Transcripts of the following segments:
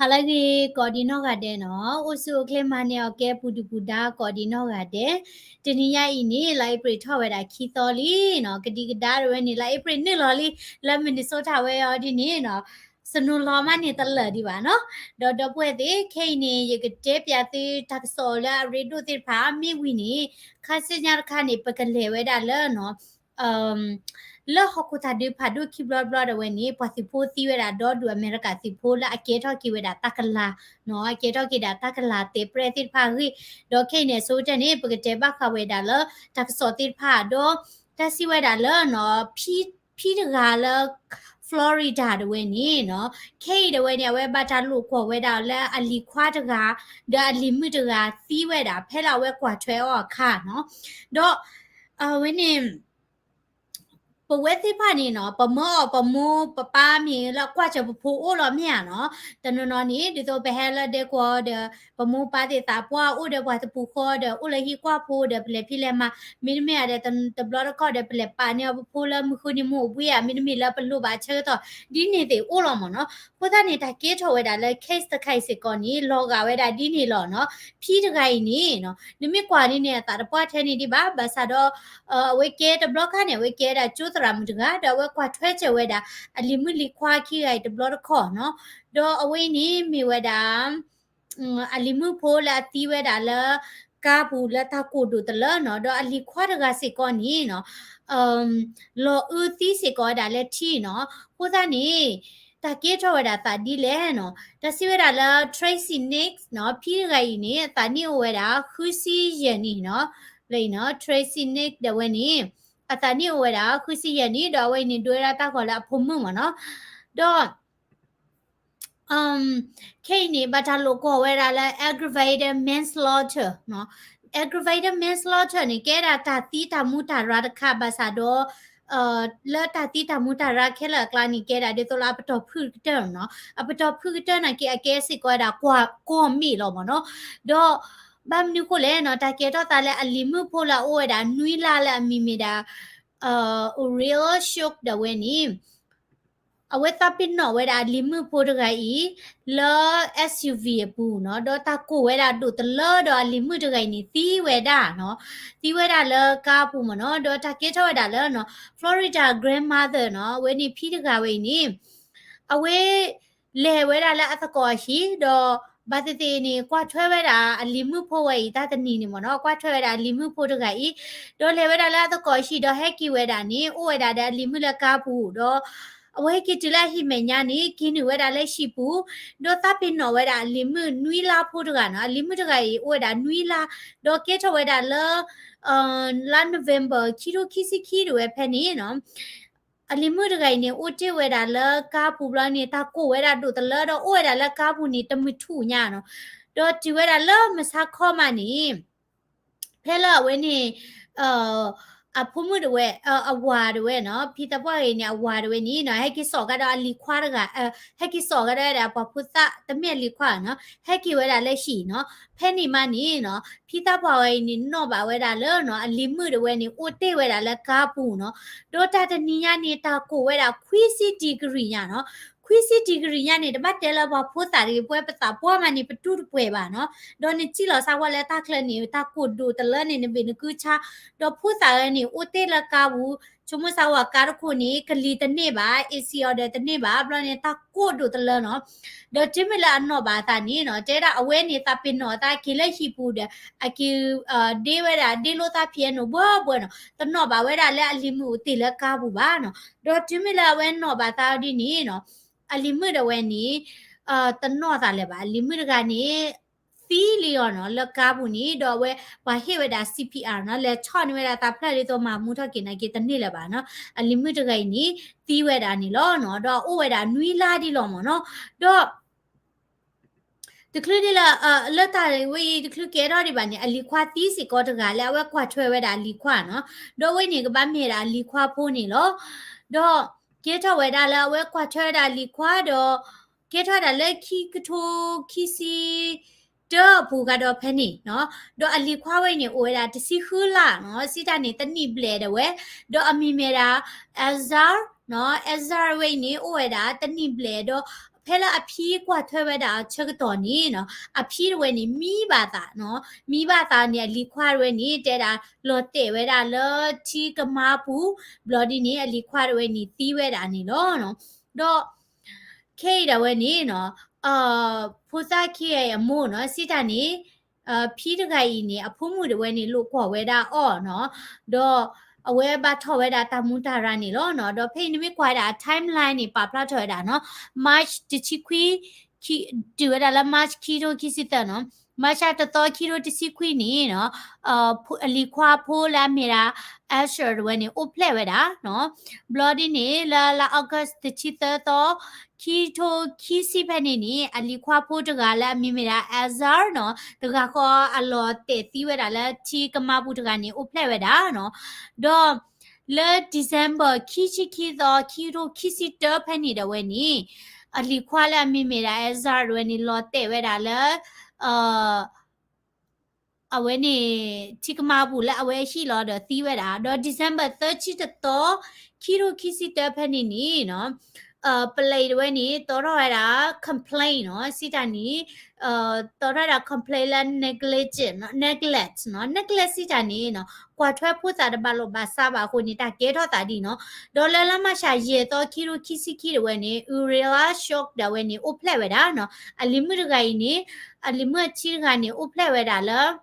ဟါလၢအဂ့ၤ ကိးဒံနီၢ်ဂၤဒဲးနီၤ, အိၣ်ဆူၣ်အိၣ်ချ့မၤန့ၢ်အီၤကဲပူၤဒုၣ်ပူၤဒါ ကိးဒံနီၢ်ဂၤဒဲး, တနံၤညါအံၤန့ၣ် လါအ့ဖြ့ၣ်ထီၣ်ဝဲဒၣ်ခံသီလံနီၤ, ကဒံကဒါတဝဲန့ၣ် လါအ့ဖြ့ၣ်နုာ်လီၤလံ, လၢ Minnesota ဝဲအီၤဒ်န့ၣ်နီၤ, စနိလီၤမးန့ၣ်တလၢာ်ဒံးဘၣ်နီၤ, ဒီးဒီပုၢ်ဝဲၢ်သ့ၣ် ခဲအံၤန့ၣ် ယကတဲပၠးသုတၢ်ကစီၣ်လၢအရ့ဒိၣ်သ့ၣ်တဖၣ် မ့ၢ်ဝံၤန့ၣ် ခါဆူညါတခါန့ၣ် ပကလဲၤဝဲဒၣ်လၢနီၤ လၢဟီၣ်ခိၣ်သးဒုဖးဒိၣ်ခံဘျီတဘျီဒၣ်ဝဲန့ၣ် ပှၤသုးဖိသံဝဲဒၣ်ဒီဒူၣ်အမဲရကၤသုးဖိလၢအကဲထီၣ်က့ၤဝဲဒၣ်တၢ်ကလၤနီၤ, အကဲထီၣ်က့ၤဒၣ်တၢ်ကလၤတဲးပြဲၣ်သ့ၣ်တဖၣ်အဂ့ၢ်, ဒီးခဲအံၤန့ၣ် အဆိကတၢၢ်န့ၣ် ပကတဲဘၣ်ဃးဝဲဒၣ်လၢတၢ်ကစီၣ်သ့ၣ်တဖၣ် ဒီးတၢ်စံးဝဲဒၣ်လၢ ဖံတဂၤလၢ Florida တဝဲန့ၣ်နီၤ, ခဲအံၤတဝဲန့ၣ် အဝဲဘၣ်တၢ်လိာ်ကွီၢ်ဝဲဒၣ်လၢအလံၤခွါတဂၤ ဒီးအလံၤမုၣ်တဂၤသံဝဲဒၣ် ဖဲလၢအဝဲကွၢ်ထွဲအီၤအခါနီၤ, ဒီး အဝဲန့ၣ် ပဝဲသ့ၣ်တဖၣ်န့ၣ်နီၤ ပမၢအီၤပမိၢ်ပပၢ်မ့ၢ်လၢအကွၢ်စၢၤပဖိအိၣ်လီၤ မ့ၢ်ဧါနီၤ, တနီၤနီၤန့ၣ် ဒ်သိးပဟဲလၢဒဲကဝီၤဒီး ပမိၢ်ပပၢ်သ့ၣ်သးပှၢ်အိၣ်ဒီးပှၤတပူၤဃီဒီး အိၣ်လၢဟံၣ်ကွၢ်ဖိဒီး ပလဲၤဖံးလဲၤမၤ မ့တမ့ၢ်ဧါဒီး တဘျီတခီၣ်ဒီး ပလဲၤပာ်န့ၢ်အီၤပဖိလၢမုၢ်ဃုနံၤမုၢ်အိၣ်ဘှံးဧါ မ့တမ့ၢ်လၢပလိၣ်ဘၣ်အဆၢကတီၢ် ဒ်န့ၣ်သ့ၣ်အိၣ်လီၤမ့ၢ်နီၤ, အဃိသတးန့ၣ် တၢ်ကဲထီၣ်ဝဲဒၣ်လၢ case တခါအံၤစ့ၢ်ကီးန့ၣ် လီၤဂာ်ဝဲဒၣ်ဒ်န့ၣ်လီၤနီၤ, ဖံတဂၤအံၤန့ၣ်နီၤ နမ့ၢ်ကွၢ်ဒ်န့ၣ် အသးတပှၢ်ထဲန့ၣ်ဒံးဘၣ်, ဘၣ်ဆၣ်ဒီး အဝဲကဲတဘျီခါန့ၣ် အဝဲကဲဒၣ်ကၠိသရၣ်မုၣ်တဂၤ ဒီးအဝဲကွၢ်ထွဲစၢၤဝဲဒၣ် အလံၤမုၣ်လံၤခွါခံဂၤအံၤတဘျီတခီၣ်နီၤ, ဒီးအဝဲအံၤန့ၣ်မ့ၢ်ဝဲဒၣ် အလံၤမုၣ်ဖိလၢအသံဝဲဒၣ်လၢ ကါပူၤလၢတၢ်ကိၢ်ဒိၣ်တလၢနီၤ, ဒီးအလံၤခွါတဂၤစ့ၢ်ကီးန့ၣ်နီၤ လီၤအုသံစ့ၢ်ကီးဝဲဒၣ်လၢထံနီၤ, အဃိသတးန့ၣ် တၢ်ကဲထီၣ်ဝဲဒၣ်သးဒ်လဲၣ်နီၤ, တၢ်စံးဝဲဒၣ်လၢ Tracy Nix နီၤ, ဖံတဂၤအံၤန့ၣ် အသးနံၣ်အိၣ်ဝဲဒၣ်ဃုဆံယဲၢ်နံၣ်နီၤ, လၢအံၤနီၤ Tracy Nix ဒၣ်ဝဲန့ၣ် အသးနံၣ်အိၣ်ဝဲဒၣ်ဃုဆံယဲၢ်နံၣ် ဒီးအဝဲအံၤန့ၣ် ဒိးဝဲဒၣ်တၢ်ဂီၤလၢအဖိမုၣ်မ့ၢ်နီၤ, ဒီး ခဲအံၤန့ၣ် ဘၣ်တၢ်လိာ်ကွီၢ်ဝဲဒၣ်လၢ aggravated manslaughter နီၤ, aggravated manslaughter န့ၣ် ကဲဒၣ်တၢ်သံတၢ်မူတၢ်ရါတခါ ဘၣ်ဆၣ်ဒီး လၢတၢ်သံတၢ်မူတၢ်ရါခဲလၢာ်အကျါန့ၣ် ကဲဒၣ်ဒ်သိးလၢအပတီၢ်ဖုၣ်ကတၢၢ်နီၤ, အပတီၢ်ဖုၣ်ကတၢၢ်နာ်က့ အကဲစ့ၢ်ကီးဝဲဒၣ်ကွီၢ်မ့ၣ်လီၤမ့ၢ်နီၤ, ဒီး ဘၣ်မနုၤဃိလဲၣ်နီၤ, တၢ်ကဲထီၣ်သးလၢအလံၤမုၣ်ဖိလၢအအိၣ်ဝဲဒၣ်နွံလါလၢအမံၤမ့ၢ်ဒၣ် Uriel Shook ဒၣ်ဝဲန့ၣ် အဝဲသးပ့ၤနီၣ်ဝဲဒၣ်အလံၤမုၣ်ဖိတဂၤအံၤ လၢ SUV အပူၤနီၤ, ဒီးတၢ်ကိၢ်ဝဲဒၣ်ဒိၣ်တလၢဒီးအလံၤမုၣ်တဂၤအံၤန့ၣ် သံဝဲဒၣ်နီၤ, သံဝဲဒၣ်လၢကါပူၤမ့ၢ်နီၤ, ဒီးတၢ်ကဲထီၣ်ဝဲဒၣ်လၢနီၤ Florida grandmother နီၤ, အဝဲန့ၣ်ဖံတဂၤဝဲအံၤန့ၣ် အဝဲ လဲၤဝဲဒၣ်လၢအသကိးအဟံၣ် ဒီးဘၣ်သ့ၣ်သ့ၣ်န့ၣ် ကွၢ်ထွဲဝဲဒၣ်အလံၤမုၣ်ဖိဝဲအံၤတၢ်တနံၤန့ၣ်မ့ၢ်နီၤ, ကွၢ်ထွဲဝဲဒၣ်အလံၤမုၣ်ဖိတဂၤအံၤ, ဒီးလဲၤဝဲဒၣ်လၢအသကိးအဟံၣ် ဒီးဟဲက့ၤဝဲဒၣ်န့ၣ် အိၣ်ဝဲဒၣ်ဒီးအလံၤမုၣ်လၢကါပူၤ, ဒီးအဝဲဟဲက့ၤတုၤလၢအဟံၣ်မဲာ်ညါန့ၣ် က့ၤနုာ်ဝဲဒၣ်လၢဟံၣ်ပူၤ, ဒီးသးပ့ၤနီၣ်ဝဲဒၣ်အလံၤမုၣ်နွံလါဖိတဂၤနီၤ, အလံၤမုၣ်တဂၤအံၤ အိၣ်ဝဲဒၣ်နွံလါ, ဒီးကဲထီၣ်ဝဲဒၣ်လၢ လါ November ခံထိခံဆံခံဒၣ်ဝဲဖဲန့ၣ်နီၤ အလံၤမုၣ်တဂၤအံၤန့ၣ် အိၣ်တ့ၢ်ဝဲဒၣ်လၢကါပူၤဘျီန့ၣ် တၢ်ကိၢ်ဝဲဒၣ်ဒိၣ်တလၢ ဒီးအိၣ်ဝဲဒၣ်လၢကါပူၤန့ၣ် တမုၢ်ထူၣ်ညါနီၤ, ဒီးတုၤဝဲဒၣ်လၢမုၢ်ဆါခီမးန့ၣ် ဖဲလၢအဝဲန့ၣ် အဖိမုၣ်တဝဲ အဝၤတဝဲနီၤ, ဖံသးပှၢ်ဂ့ၤန့ၣ် အဝၤတဝဲန့ၣ်နီၤ ဟဲက့ၤစိာ်ကဒီးအလံၤခွါတဂၤ, ဟဲက့ၤစိာ်ကဒီးဝဲဒၣ်ပှၤဖိသၣ် တမ့ၢ်အလံၤခွါနီၤ, ဟဲက့ၤဝဲဒၣ်လၢဟံၣ်နီၤ, ဖဲန့ၣ်မးန့ၣ်နီၤ ဖံသးပှၢ်ဝဲအံၤန့ၣ် နီၣ်ဘၣ်ဝဲဒၣ်လၢနီၤ အလံၤမုၣ်တဝဲန့ၣ် အိၣ်တ့ၢ်ဝဲဒၣ်လၢကါပူၤနီၤ, ဒီးတၢ်တနံၤညါန့ၣ် တၢ်ကိၢ်ဝဲဒၣ်ခွံဆံ degree ညါနီၤ, ခွံဆံ degree ညါန့ၣ် တဘၣ်တဲလၢပှၤဖိသၣ်တဂ့ၤ ပဝဲပသးပှၢ်မးန့ၣ် ပတူၢ်တပှဲၤဘၣ်နီၤ, ဒီးနစံၣ်လီၤစၢ်ဝဲလၢတၢ်ချၢန့ၣ် တၢ်ကိၢ်ဒိၣ်တလၢန့ၣ် နဘ့ၣ်နကုဆါ, ဒီးဖိသၣ်ဝဲန့ၣ် အိၣ်တ့ၢ်လၢကါပူၤ, ဆိကမိၣ်စၢ်ဝဲကါတခိၣ်န့ၣ် ကလံၤတန့ၢ်ဘၣ်, AC order တန့ၢ်ဘၣ်, ဘျီန့ၣ် တၢ်ကိၢ်ဒိၣ်တလၢနီၤ, ဒီးတုၤမ့ၢ်လၢအနီၣ်ဘၣ်အသးန့ၣ်နီၤ တဲဒၣ်အဝဲန့ၣ် သးပ့ၤနီၣ်အသးက့ၤလၢဟံၣ်ပူၤဒီး အက့ၤ ဒ့ဝဲဒၣ် ဒ့လိာ်သး piano ဘှဲဘှဲနီၤ, တနီၣ်ဘၣ်ဝဲဒၣ်လၢအလံၤမုၣ်အိၣ်တ့ၢ်လၢကါပူၤဘၣ်နီၤ, ဒီးတုၤမ့ၢ်လၢအဝဲနီၣ်ဘၣ်သးဒ်န့ၣ်နီၤ အလံၤမုၣ်တဝဲန့ၣ် တနီၣ်သးလၢၤဘၣ်, အလံၤမုၣ်တဂၤန့ၣ် သံလံအီၤနီၤ လၢကါပူၤန့ၣ်, ဒီးအဝဲပှၤဟ့ၣ်ဝဲဒၣ် CPR နီၤ, လဲၤဆီၣ်န့ၢ်ဝဲဒၣ်သးဖျၢၣ်ဒ်သိးမၤမူထီၣ်က့ၤနာ်က့ တန့ၢ်လၢၤဘၣ်နီၤ, အလံၤမုၣ်တဂၤအံၤန့ၣ် သံဝဲဒၣ်န့ၣ်လီၤနီၤ, ဒီးအိၣ်ဝဲဒၣ်နွံလါဒ်လီၤမ့ၢ်နီၤ, ဒီး တချုးဒ်လၢ လၢတၢ်ဝဲအံၤ တချုးကဲထီၣ်ဒံးဘၣ်န့ၣ် အလံၤခွါသံစ့ၢ်ကီးတဂၤလၢအဝဲကွၢ်ထွဲဝဲဒၣ်အလံၤခွါနီၤ, ဒီးအဝဲန့ၣ် ကဘၣ်မ့ၢ်ဒၣ်အလံၤခွါဖိန့ၣ်လီၤ, ဒီးကဲထီၣ်ဝဲဒၣ်လၢအဝဲကွၢ်ထွဲဝဲဒၣ်အလံၤခွါဒီး ကဲထီၣ်ဝဲဒၣ်လၢခံကထိခံဆံ တၢအပူၤဂၤဒီးဖဲန့ၣ်နီၤ, ဒီးအလံၤခွါဝဲအံၤန့ၣ် အိၣ်ဝဲဒၣ်တဆံဃုလါနီၤ, စံးတၢ်န့ၣ် တနံၣ်ဘျဲၣ်ဒၣ်ဝဲ, ဒီးအမံၤမ့ၢ်ဒၣ် Azar နီၤ, Azar ဝဲအံၤန့ၣ် အိၣ်ဝဲဒၣ်တနံၣ်ဘျဲၣ်ဒီး ဖဲလၢအဖံကွၢ်ထွဲဝဲဒၣ်အဆၢကတီၢ်န့ၣ်နီၤ, အဖံတဝဲန့ၣ် မံဘၣ်သးနီၤ, မံဘၣ်သးန့ၣ် အလံၤခွါတဝဲန့ၣ် တဲဒၣ်လီၤတဲာ်ဝဲဒၣ်လၢထံကမါပူၤ, ဘျီဒ်န့ၣ် အလံၤခွါတဝဲန့ၣ် သံဝဲဒၣ်န့ၣ်လီၤ. ဒီး ခဲအံၤဒၣ်ဝဲန့ၣ်နီၤ, ဖိသၣ်ခံဂၤအံၤအမိၢ်နီၤ, စံးတၢ်န့ၣ် ဖံတဂၤအံၤန့ၣ် အဖိမုၣ်တဝဲန့ၣ် လိာ်ကွီၢ်ဝဲဒၣ်အီၤနီၤ, ဒီးအဝဲဘၣ်ထီၣ်ဝဲဒၣ်တၢ်မူတၢ်ရၢ်န့ၣ်လီၤနီၤ. ဒီးဖဲအံၤနမ့ၢ်ကွၢ်ဝဲဒၣ် timeline န့ၣ် ပာ်ဖျါထီၣ်ဝဲဒၣ်နီၤ, March တဆံခွံ, တုၤဝဲဒၣ်လၢ March ခံထိခံဆံသၢနီၤ, March တသီ ခံထိတဆံခွံန့ၣ်နီၤ, အလံၤခွါဖိလၢအမ့ၢ်ဒၣ် Azar တဝဲန့ၣ် အိၣ်ဖျဲၣ်ဝဲဒၣ်နီၤ. ဘျီဒ်န့ၣ် လၢလါ August တဆံသၢသီ ခံထိခံဆံဖဲန့ၣ်န့ၣ် အလံၤခွါဖိတဂၤလၢအမံၤမ့ၢ်ဒၣ် Azar နီၤ, တဂၤဃီအလီၤတဲာ်သံဝဲဒၣ်လၢထံကမါပူၤတဂၤန့ၣ် အိၣ်ဖျဲၣ်ဝဲဒၣ်နီၤ. ဒီးလၢ December ခံဆံခံသီ ခံထိခံဆံတၢဖဲန့ၣ်ဒၣ်ဝဲန့ၣ် အလံၤခွါလၢအမံၤမ့ၢ်ဒၣ် Azar တဝဲန့ၣ် လီၤတဲာ်ဝဲဒၣ်လၢ အဝဲန့ၣ် ထံကမါပူၤလၢအဝဲဟံၣ်လီၤဒီးသံဝဲဒၣ်, ဒီး December သၢဆံတသီ ခံထိခံဆံတၢဖဲန့ၣ်န့ၣ်နီၤ, ပလံးတဝဲန့ၣ် တီထီၣ်ဝဲဒၣ် complaint နီၤ, စံးတၢ်န့ၣ် တီထီၣ်ဝဲဒၣ် complaint လၢ negligent နီၤ, neglect နီၤ, neglect စံးတၢ်န့ၣ်နီၤ, ကွၢ်ထွဲဖိသၣ်တဘၣ်လိာ်ဘၣ်စးဘၣ်အဃိန့ၣ် တၢ်ကဲထီၣ်သးဒ်နီၤ. ဒီးလၢလါမၢ်ၡး ယဲၢ်သီ ခံထိခံဆံခံတဝဲန့ၣ် Uriella Shook ဒၣ်ဝဲန့ၣ် အိၣ်ဖျဲၣ်ဝဲဒၣ်နီၤ, အလံၤမုၣ်တဂၤအံၤန့ၣ် အလံၤမုၣ်အဆံးတဂၤန့ၣ် အိၣ်ဖျဲၣ်ဝဲဒၣ်လၢ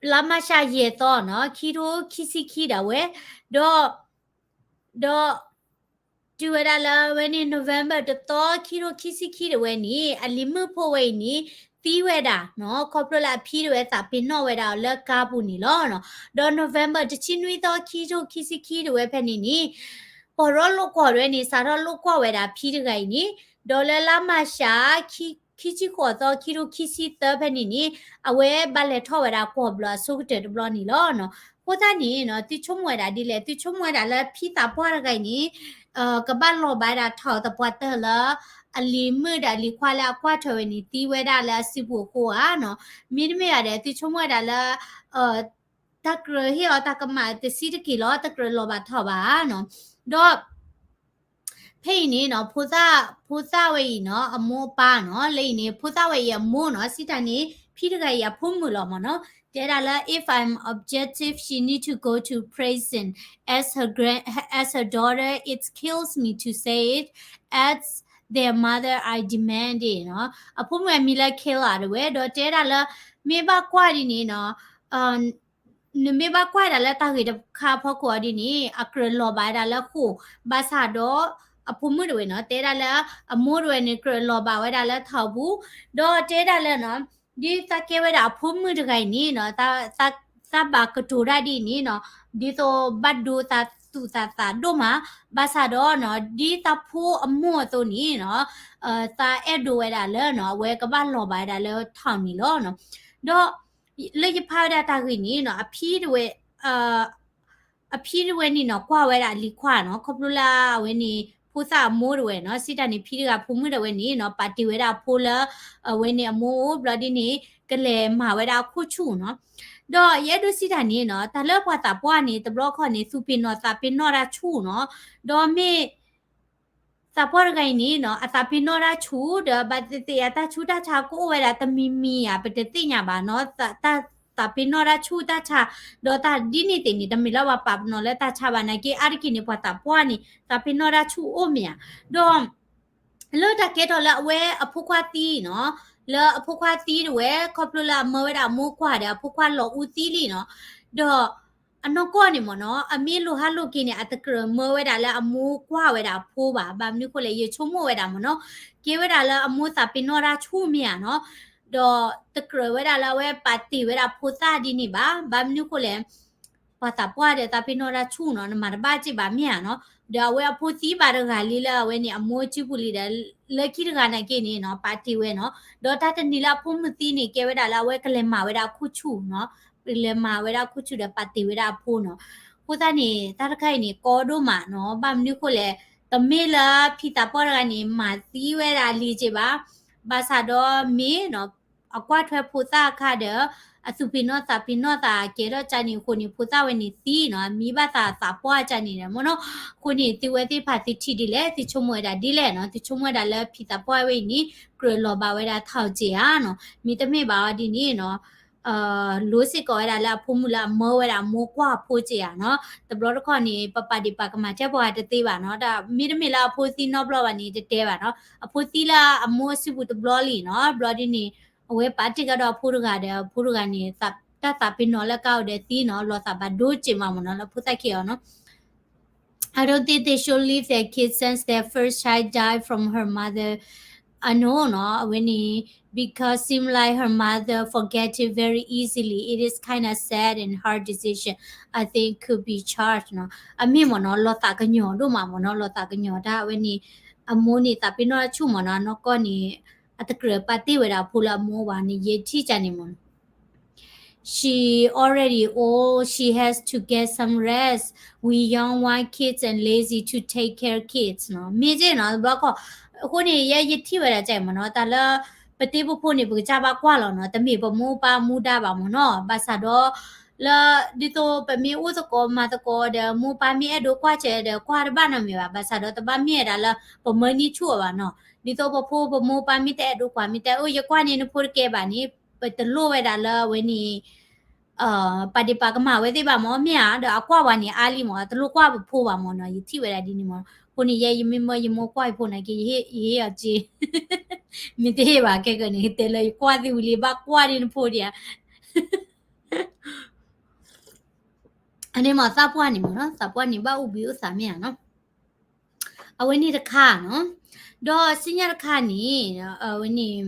လါမၢ်ၡး ယဲၢ်သီနီၤ, ခံထိခံဆံခံဒၣ်ဝဲ, ဒီး ဒီး တုၤဝဲဒၣ်လၢအဝဲန့ၣ် November တသီ ခံထိခံဆံခံတဝဲန့ၣ် အလံၤမုၣ်ဖိဝဲအံၤန့ၣ် သံဝဲဒၣ်နီၤ, ခီဖျိလၢအဖံတဝဲသးပ့ၤနီၣ်ဝဲဒၣ်အီၤလၢကါပူၤန့ၣ်လီၤ. ဒီး November တဆံနွံသီ ခံထိခံဆံခံတဝဲဖဲန့ၣ်န့ၣ် ပှၤထီၣ်လိာ်ကွီၢ်တဝဲန့ၣ် စးထီၣ်လိာ်ကွီၢ်ဝဲဒၣ်ဖံတဂၤအံၤန့ၣ်, ဒီးလၢလါမၢ်ၡး ခံဆံဃိးသီ ခံထိခံဆံသၢဖဲန့ၣ်န့ၣ် အဝဲဘၣ်လဲၤထီၣ်ဝဲဒၣ်ကွီၢ်ဘျီအဆိကတၢၢ်တဘျီန့ၣ်လီၤ. အဃိသတးန့ၣ်နီၤ, သုဆိကမိၣ်ဝဲဒၣ်ဒ်လဲၣ်, သုဆိကမိၣ်ဝဲဒၣ်လၢဖံသးပှၢ်တဂၤအံၤန့ၣ် ကဘၣ်လီၤဘၣ်ဝဲဒၣ်ထီၣ်သပှၢ်တၢၢ်လၢ အလံၤမုၣ်ဒီးအလံၤခွါလၢအကွၢ်ထွဲဝဲန့ၣ် သံဝဲဒၣ်လၢအစုပူၤအဃိဧါနီၤ, မ့တမ့ၢ်ဘၣ်ဒီး သုဆိကမိၣ်ဝဲဒၣ်လၢ တၢ်ကြၢးဟ့ၣ်အီၤတၢ်ကမၣ်တဆံးတက့ၢ်လီၤ, တကြၢးလီၤဘၣ်ထီၣ်ဘၣ်နီၤ. ဒီး ဖဲအံၤန့ၣ်နီၤ, ဖိသၣ်ဝဲအံၤနီၤ, အမိၢ်အပၢ်နီၤ, လၢအံၤန့ၣ် ဖိသၣ်ဝဲအံၤအမိၢ်နီၤ, စံးတၢ်န့ၣ် ဖံတဂၤအံၤအဖိမုၣ်လီၤမ့ၢ်နီၤ, တဲဒၣ်လၢ if I'm objective, she need to go to prison. As her grand, as her daughter, it kills me to say it. As their mother, I demand it နီၤ. အဖိမုၣ်အမံၤလၢ Kayla တဝဲ, ဒီးတဲဒၣ်လၢ မ့ၢ်ဘၣ်ကွၢ်ဒ်န့ၣ်နီၤ, နမ့ၢ်ဘၣ်ကွၢ်ဒၣ်လၢတၢ်ဂ့ၢ်တခါအဖီခိၣ်အီၤဒ်န့ၣ် အကြၢးလီၤဘၣ်ဝဲဒၣ်လၢဃိာ်, ဘၣ်ဆၣ်ဒီး အဖိမုၣ်တဝဲနီၤ, တဲဒၣ်လၢ အမိၢ်တဝဲန့ၣ် ကြၢးလီၤဘၣ်ဝဲဒၣ်လၢထးပူၤ, ဒီးတဲဒၣ်လၢနီၤ, ဒ်သးကဲဝဲဒၣ်အဖိမုၣ်တဂၤအံၤန့ၣ်နီၤ, သးဘၣ်ကတိၤတၢ်ဒ်အံၤန့ၣ်နီၤ, ဒ်သိးဘၣ်ဒိသးသူၣ်သးသးဒိၣ်မး, ဘၣ်ဆၣ်ဒီးနီၤ, ဒ်သးဖိအမိၢ်အသိးန့ၣ်နီၤ, သးအဲၣ်ဒိးဝဲဒၣ်လၢနီၤ, အဝဲကဘၣ်လီၤဘၣ်ဝဲဒၣ်လၢထးန့ၣ်လီၤနီၤ. ဒီး လၢယဖးဝဲဒၣ်တၢ်ဂ့ၢ်န့ၣ်နီၤ, အဖံတဝဲ, အဖံတဝဲန့ၣ်နီၤ, ကွၢ်ဝဲဒၣ်အလံၤခွါနီၤ, ခီဖျိလၢအဝဲန့ၣ် ဖိသၣ်အမိၢ်တဝဲနီၤ, စံးတၢ်န့ၣ် ဖံတဂၤဖိမုၣ်တဝဲန့ၣ်နီၤ, ပာ်တ့ၢ်ဝဲဒၣ်အဖိလၢ အဝဲန့ၣ်အမိၢ်အိၣ်ဘျီဒ်န့ၣ် ကလဲၤမၤဝဲဒၣ်အခိၣ်ဆူၣ်နီၤ. ဒီးယအဲၣ်ဒိးစံးတၢ်န့ၣ်နီၤ, တၢ်လၢပှၤသးပှၢ်န့ၣ် တဘျီခီန့ၣ် သူၣ်ပ့ၤနီၣ်သးပ့ၤနီၣ်တၢ်ဆူၣ်နီၤ, ဒီးမ့ၢ် သးပှၢ်တဂၤအံၤန့ၣ်နီၤ, အသးပ့ၤနီၣ်တၢ်ဆူၣ်ဒီး ဘၣ်သ့ၣ်သ့ၣ်အတၢ်ဆူၣ်တၢ်ဆါကအိၣ်ဝဲဒၣ်တမံၤမံၤဧါ, ပတသ့ၣ်ညါဘၣ်နီၤ, တၢ်သးပ့ၤနီၣ်တၢ်ဆူၣ်တၢ်ဆါ, ဒီးတၢ်ဒ်န့ၣ်သ့ၣ်န့ၣ် တမ့ၢ်လၢပှၤပာ်ပနီၣ်လၢတၢ်ဆါဘၣ်နာ်က့, အါတက့ၢ်န့ၣ် ပှၤသးပှၢ်န့ၣ် သးပ့ၤနီၣ်တၢ်ဆူၣ်အိၣ်မ့ၢ်ဧါ, ဒီး လၢတၢ်ကဲထီၣ်လၢအဝဲအဖိခွါသံနီၤ, လၢအဖိခွါသံတဝဲ ခီဖျိလၢအမၢဝဲဒၣ်အမိၢ်ကွၢ်ဒီး အဖိခွါလီၤအူသံလံနီၤ, ဒီး အနီၢ်ကီၢ်န့ၣ်မ့ၢ်နီၤ, အမ့ၢ်လိၣ်ဟးလိၣ်က့ၤန့ၣ် အတကြၢးမၢဝဲဒၣ်လၢအမိၢ်ကွၢ်ဝဲဒၣ်အဖိဘၣ်. ဘၣ်မနုၤဃိလဲၣ်, ယဆိကမိၣ်ဝဲဒၣ်မ့ၢ်နီၤ, ကဲဝဲဒၣ်လၢအမိၢ်သးပ့ၤနီၣ်တၢ်ဆူၣ်မ့ၢ်ဧါနီၤ, ဒီးတကြၢးဝဲဒၣ်လၢအဝဲပာ်တ့ၢ်ဝဲဒၣ်ဖိသၣ်ဒ်န့ၣ်ဘၣ်. ဘၣ်မနုၤဃိလဲၣ်, ပှၤသးပှၢ်ဒီးသးပ့ၤနီၣ်တၢ်ဆူၣ်နီၤ, နမၤတဘၣ်စ့ၢ်ဘၣ်မ့ၢ်ဧါနီၤ, ဒီးအဝဲအဖိသံဘၣ်တဂၤလံလၢအဝဲန့ၣ် အမိၢ်စုပူၤလံဒီး လၢခံတဂၤနာ်က့န့ၣ်နီၤ, ပာ်တ့ၢ်ဝဲနီၤ, ဒီးတၢ်တနံၤလၢအဖိမုၣ်သံန့ၣ် ကဲဝဲဒၣ်လၢအဝဲကလဲၤမၤဝဲဒၣ်အခိၣ်ဆူၣ်နီၤ, လဲၤမၤဝဲဒၣ်အခိၣ်ဆူၣ်ဒီးပာ်တ့ၢ်ဝဲဒၣ်အဖိနီၤ. အဃိသတးန့ၣ် တၢ်တခါအံၤန့ၣ် ကီဒိၣ်မးနီၤ, ဘၣ်မနုၤဃိလဲၣ်, တမ့ၢ်လၢဖံသးပှၢ်တဂၤန့ၣ် မၤသံဝဲဒၣ်အလံၤစ့ၢ်ဘၣ်, ဘၣ်ဆၣ်ဒီးမ့ၢ်နီၤ အကွၢ်ထွဲဖိသၣ်အခါဒီး အသူၣ်ပ့ၤနီၣ်သးပ့ၤနီၣ်သးကဲထီၣ်ကၢန့ၣ်အဃိန့ၣ် ဖိသၣ်ဝဲန့ၣ်သံနီၤ အမံဘၣ်သးသးပှၢ်ကၢန့ၣ်မ့ၢ်နီၤ. အဃိန့ၣ် သုဝဲသ့ၣ်တဖၣ်သုထံၣ်ဒ်လဲၣ် သုဆိကမိၣ်ဝဲဒၣ်ဒ်လဲၣ်နီၤ. သုဆိကမိၣ်ဝဲဒၣ်လၢဖံသးပှၢ်ဝဲအံၤန့ၣ် ကြၢးလီၤဘၣ်ဝဲဒၣ်ထီၣ်စ့ဧါနီၤ. မ့တမ့ၢ်ဘၣ်အီၤဒ်န့ၣ်နီၤ လိစ့ၢ်ကီးဝဲဒၣ်လၢအဖိမုၣ်လၢအမၢဝဲဒၣ်အမိၢ်ကွၢ်အဖိစ့ဧါနီၤ. တဘျီတခီၣ်န့ၣ် ပပာ်ဒ့ၣ်ပာ်ကမၣ်ထဲပှၤတသ့ဘၣ်နီၤ. တၢ်မ့တမ့ၢ်လၢအဖိသံနီတဘျီဘၣ်န့ၣ် တတဲဘၣ်နီၤ. အဖိသံလၢအမိၢ်အစုပူၤတဘျီလံနီၤ. ဘျီဒ်န့ၣ် အဝဲပာ်တ့ၢ်ကဒီးအဖိတဂၤဒီး အဖိတဂၤန့ၣ် တၢ်သးပ့ၤနီၣ်လၢကါအိၣ်ဒီးသံနီၤ လီၤသးဘၣ်ဒိစ့မးမ့ၢ်နီၤ လၢဖိသၣ်ခံဂၤနီၤ. I don't think they should leave their kids since their first child died from her mother. I know နီၤ အဝဲန့ၣ် because seem like her mother forget it very easily. It is kind of sad and hard decision. I think could be charged နီၤ. အမ့ၢ်မ့ၢ်နီၤ လီၤသးကညီၤဒိၣ်မးမ့ၢ်နီၤ လီၤသးကညီၤတၢ်အဝဲန့ၣ် အမိၢ်န့ၣ်သးပ့ၤနီၣ်တၢ်ဆူၣ်မ့ၢ်နီၤ နီၢ်ကီၢ်န့ၣ် အတကြၢးပာ်တ့ၢ်ဝဲဒၣ်အဖိလၢအမိၢ်ဘၣ်န့ၣ် ယဲထံၣ်ကၢန့ၣ်မ့ၢ်နီၤ She already old, she has to get some rest. We young want kids and lazy to take care kids နီၤ. မ့ၢ်က့နီၤ တဘျီခီ အဃိန့ၣ် ယဲယထံၣ်ဝဲဒၣ်ကၢမ့ၢ်နီၤ တၢ်လၢ ပတ့ပဖိန့ၣ် ပကစၢ်ဘၣ်ကွၢ်လီၤနီၤ တမ့ၢ်ပမိၢ်ပၢ်မူဒါဘၣ်မ့ၢ်နီၤ ဘၣ်ဆၣ်ဒီး လၢ ဒ်သိးပမ့ၢ်အိၣ်သကိးမၤသကိးဒီး မိၢ်ပၢ်မ့ၢ်အဲၣ်ဒိးကွၢ်စၢၤဒီး ကွၢ်တဘၣ်နီတမံၤဘၣ် ဘၣ်ဆၣ်ဒီးတဘၣ်မ့ၢ်ဝဲဒၣ်လၢ ပမၢနံၣ်ဆူၣ်အီၤဘၣ်နီၤ ဒ်သိးပဖိပမိၢ်ပၢ်မ့ၢ်တအဲၣ်ဒိးကွၢ် မ့ၢ်တဲ အိၣ် ယကွၢ်န့ၢ်နဖိတကဲဘၣ်န့ၣ် ပတလိၣ်ဝဲဒၣ်လၢအဝဲန့ၣ် ပာ်ဒ့ၣ်ပာ်ကမၣ်ဝဲသ့ၣ်ဘၣ်မ့ၢ် မ့ၢ်ဧါ ဒီးအကွၢ်ဝဲန့ၣ်အါလံမ့ၢ် တလိၣ်ကွၢ်ပဖိဘၣ်မ့ၢ်နီၤ ယထံၣ်ဝဲဒၣ်ဒ်န့ၣ်မ့ၢ် အဃိန့ၣ် ယဲယမ့ၢ်မၢယမိၢ်ကွၢ်ယဖိနာ်က့ ယဟ့ၣ်အီၤစ့ မ့ၢ်တဟ့ၣ်ဘၣ်ခဲကနံၣ် တဲလၢယကွၢ်သ့ဝံၤလံ ဘၣ်ကွၢ်ဒ်နဖိဒံးဧါ အန့ၣ်မ့ၢ်သးပှၢ်န့ၣ်မ့ၢ်နီၤ သးပှၢ်န့ၣ်ဘၣ်အိၣ်ဘှံးအိၣ်သါမ့ၢ်ဧါနီၤ အဝဲန့ၣ်တခါနီၤ ဒီးဆူညါတခါန့ၣ် အဝဲန့ၣ်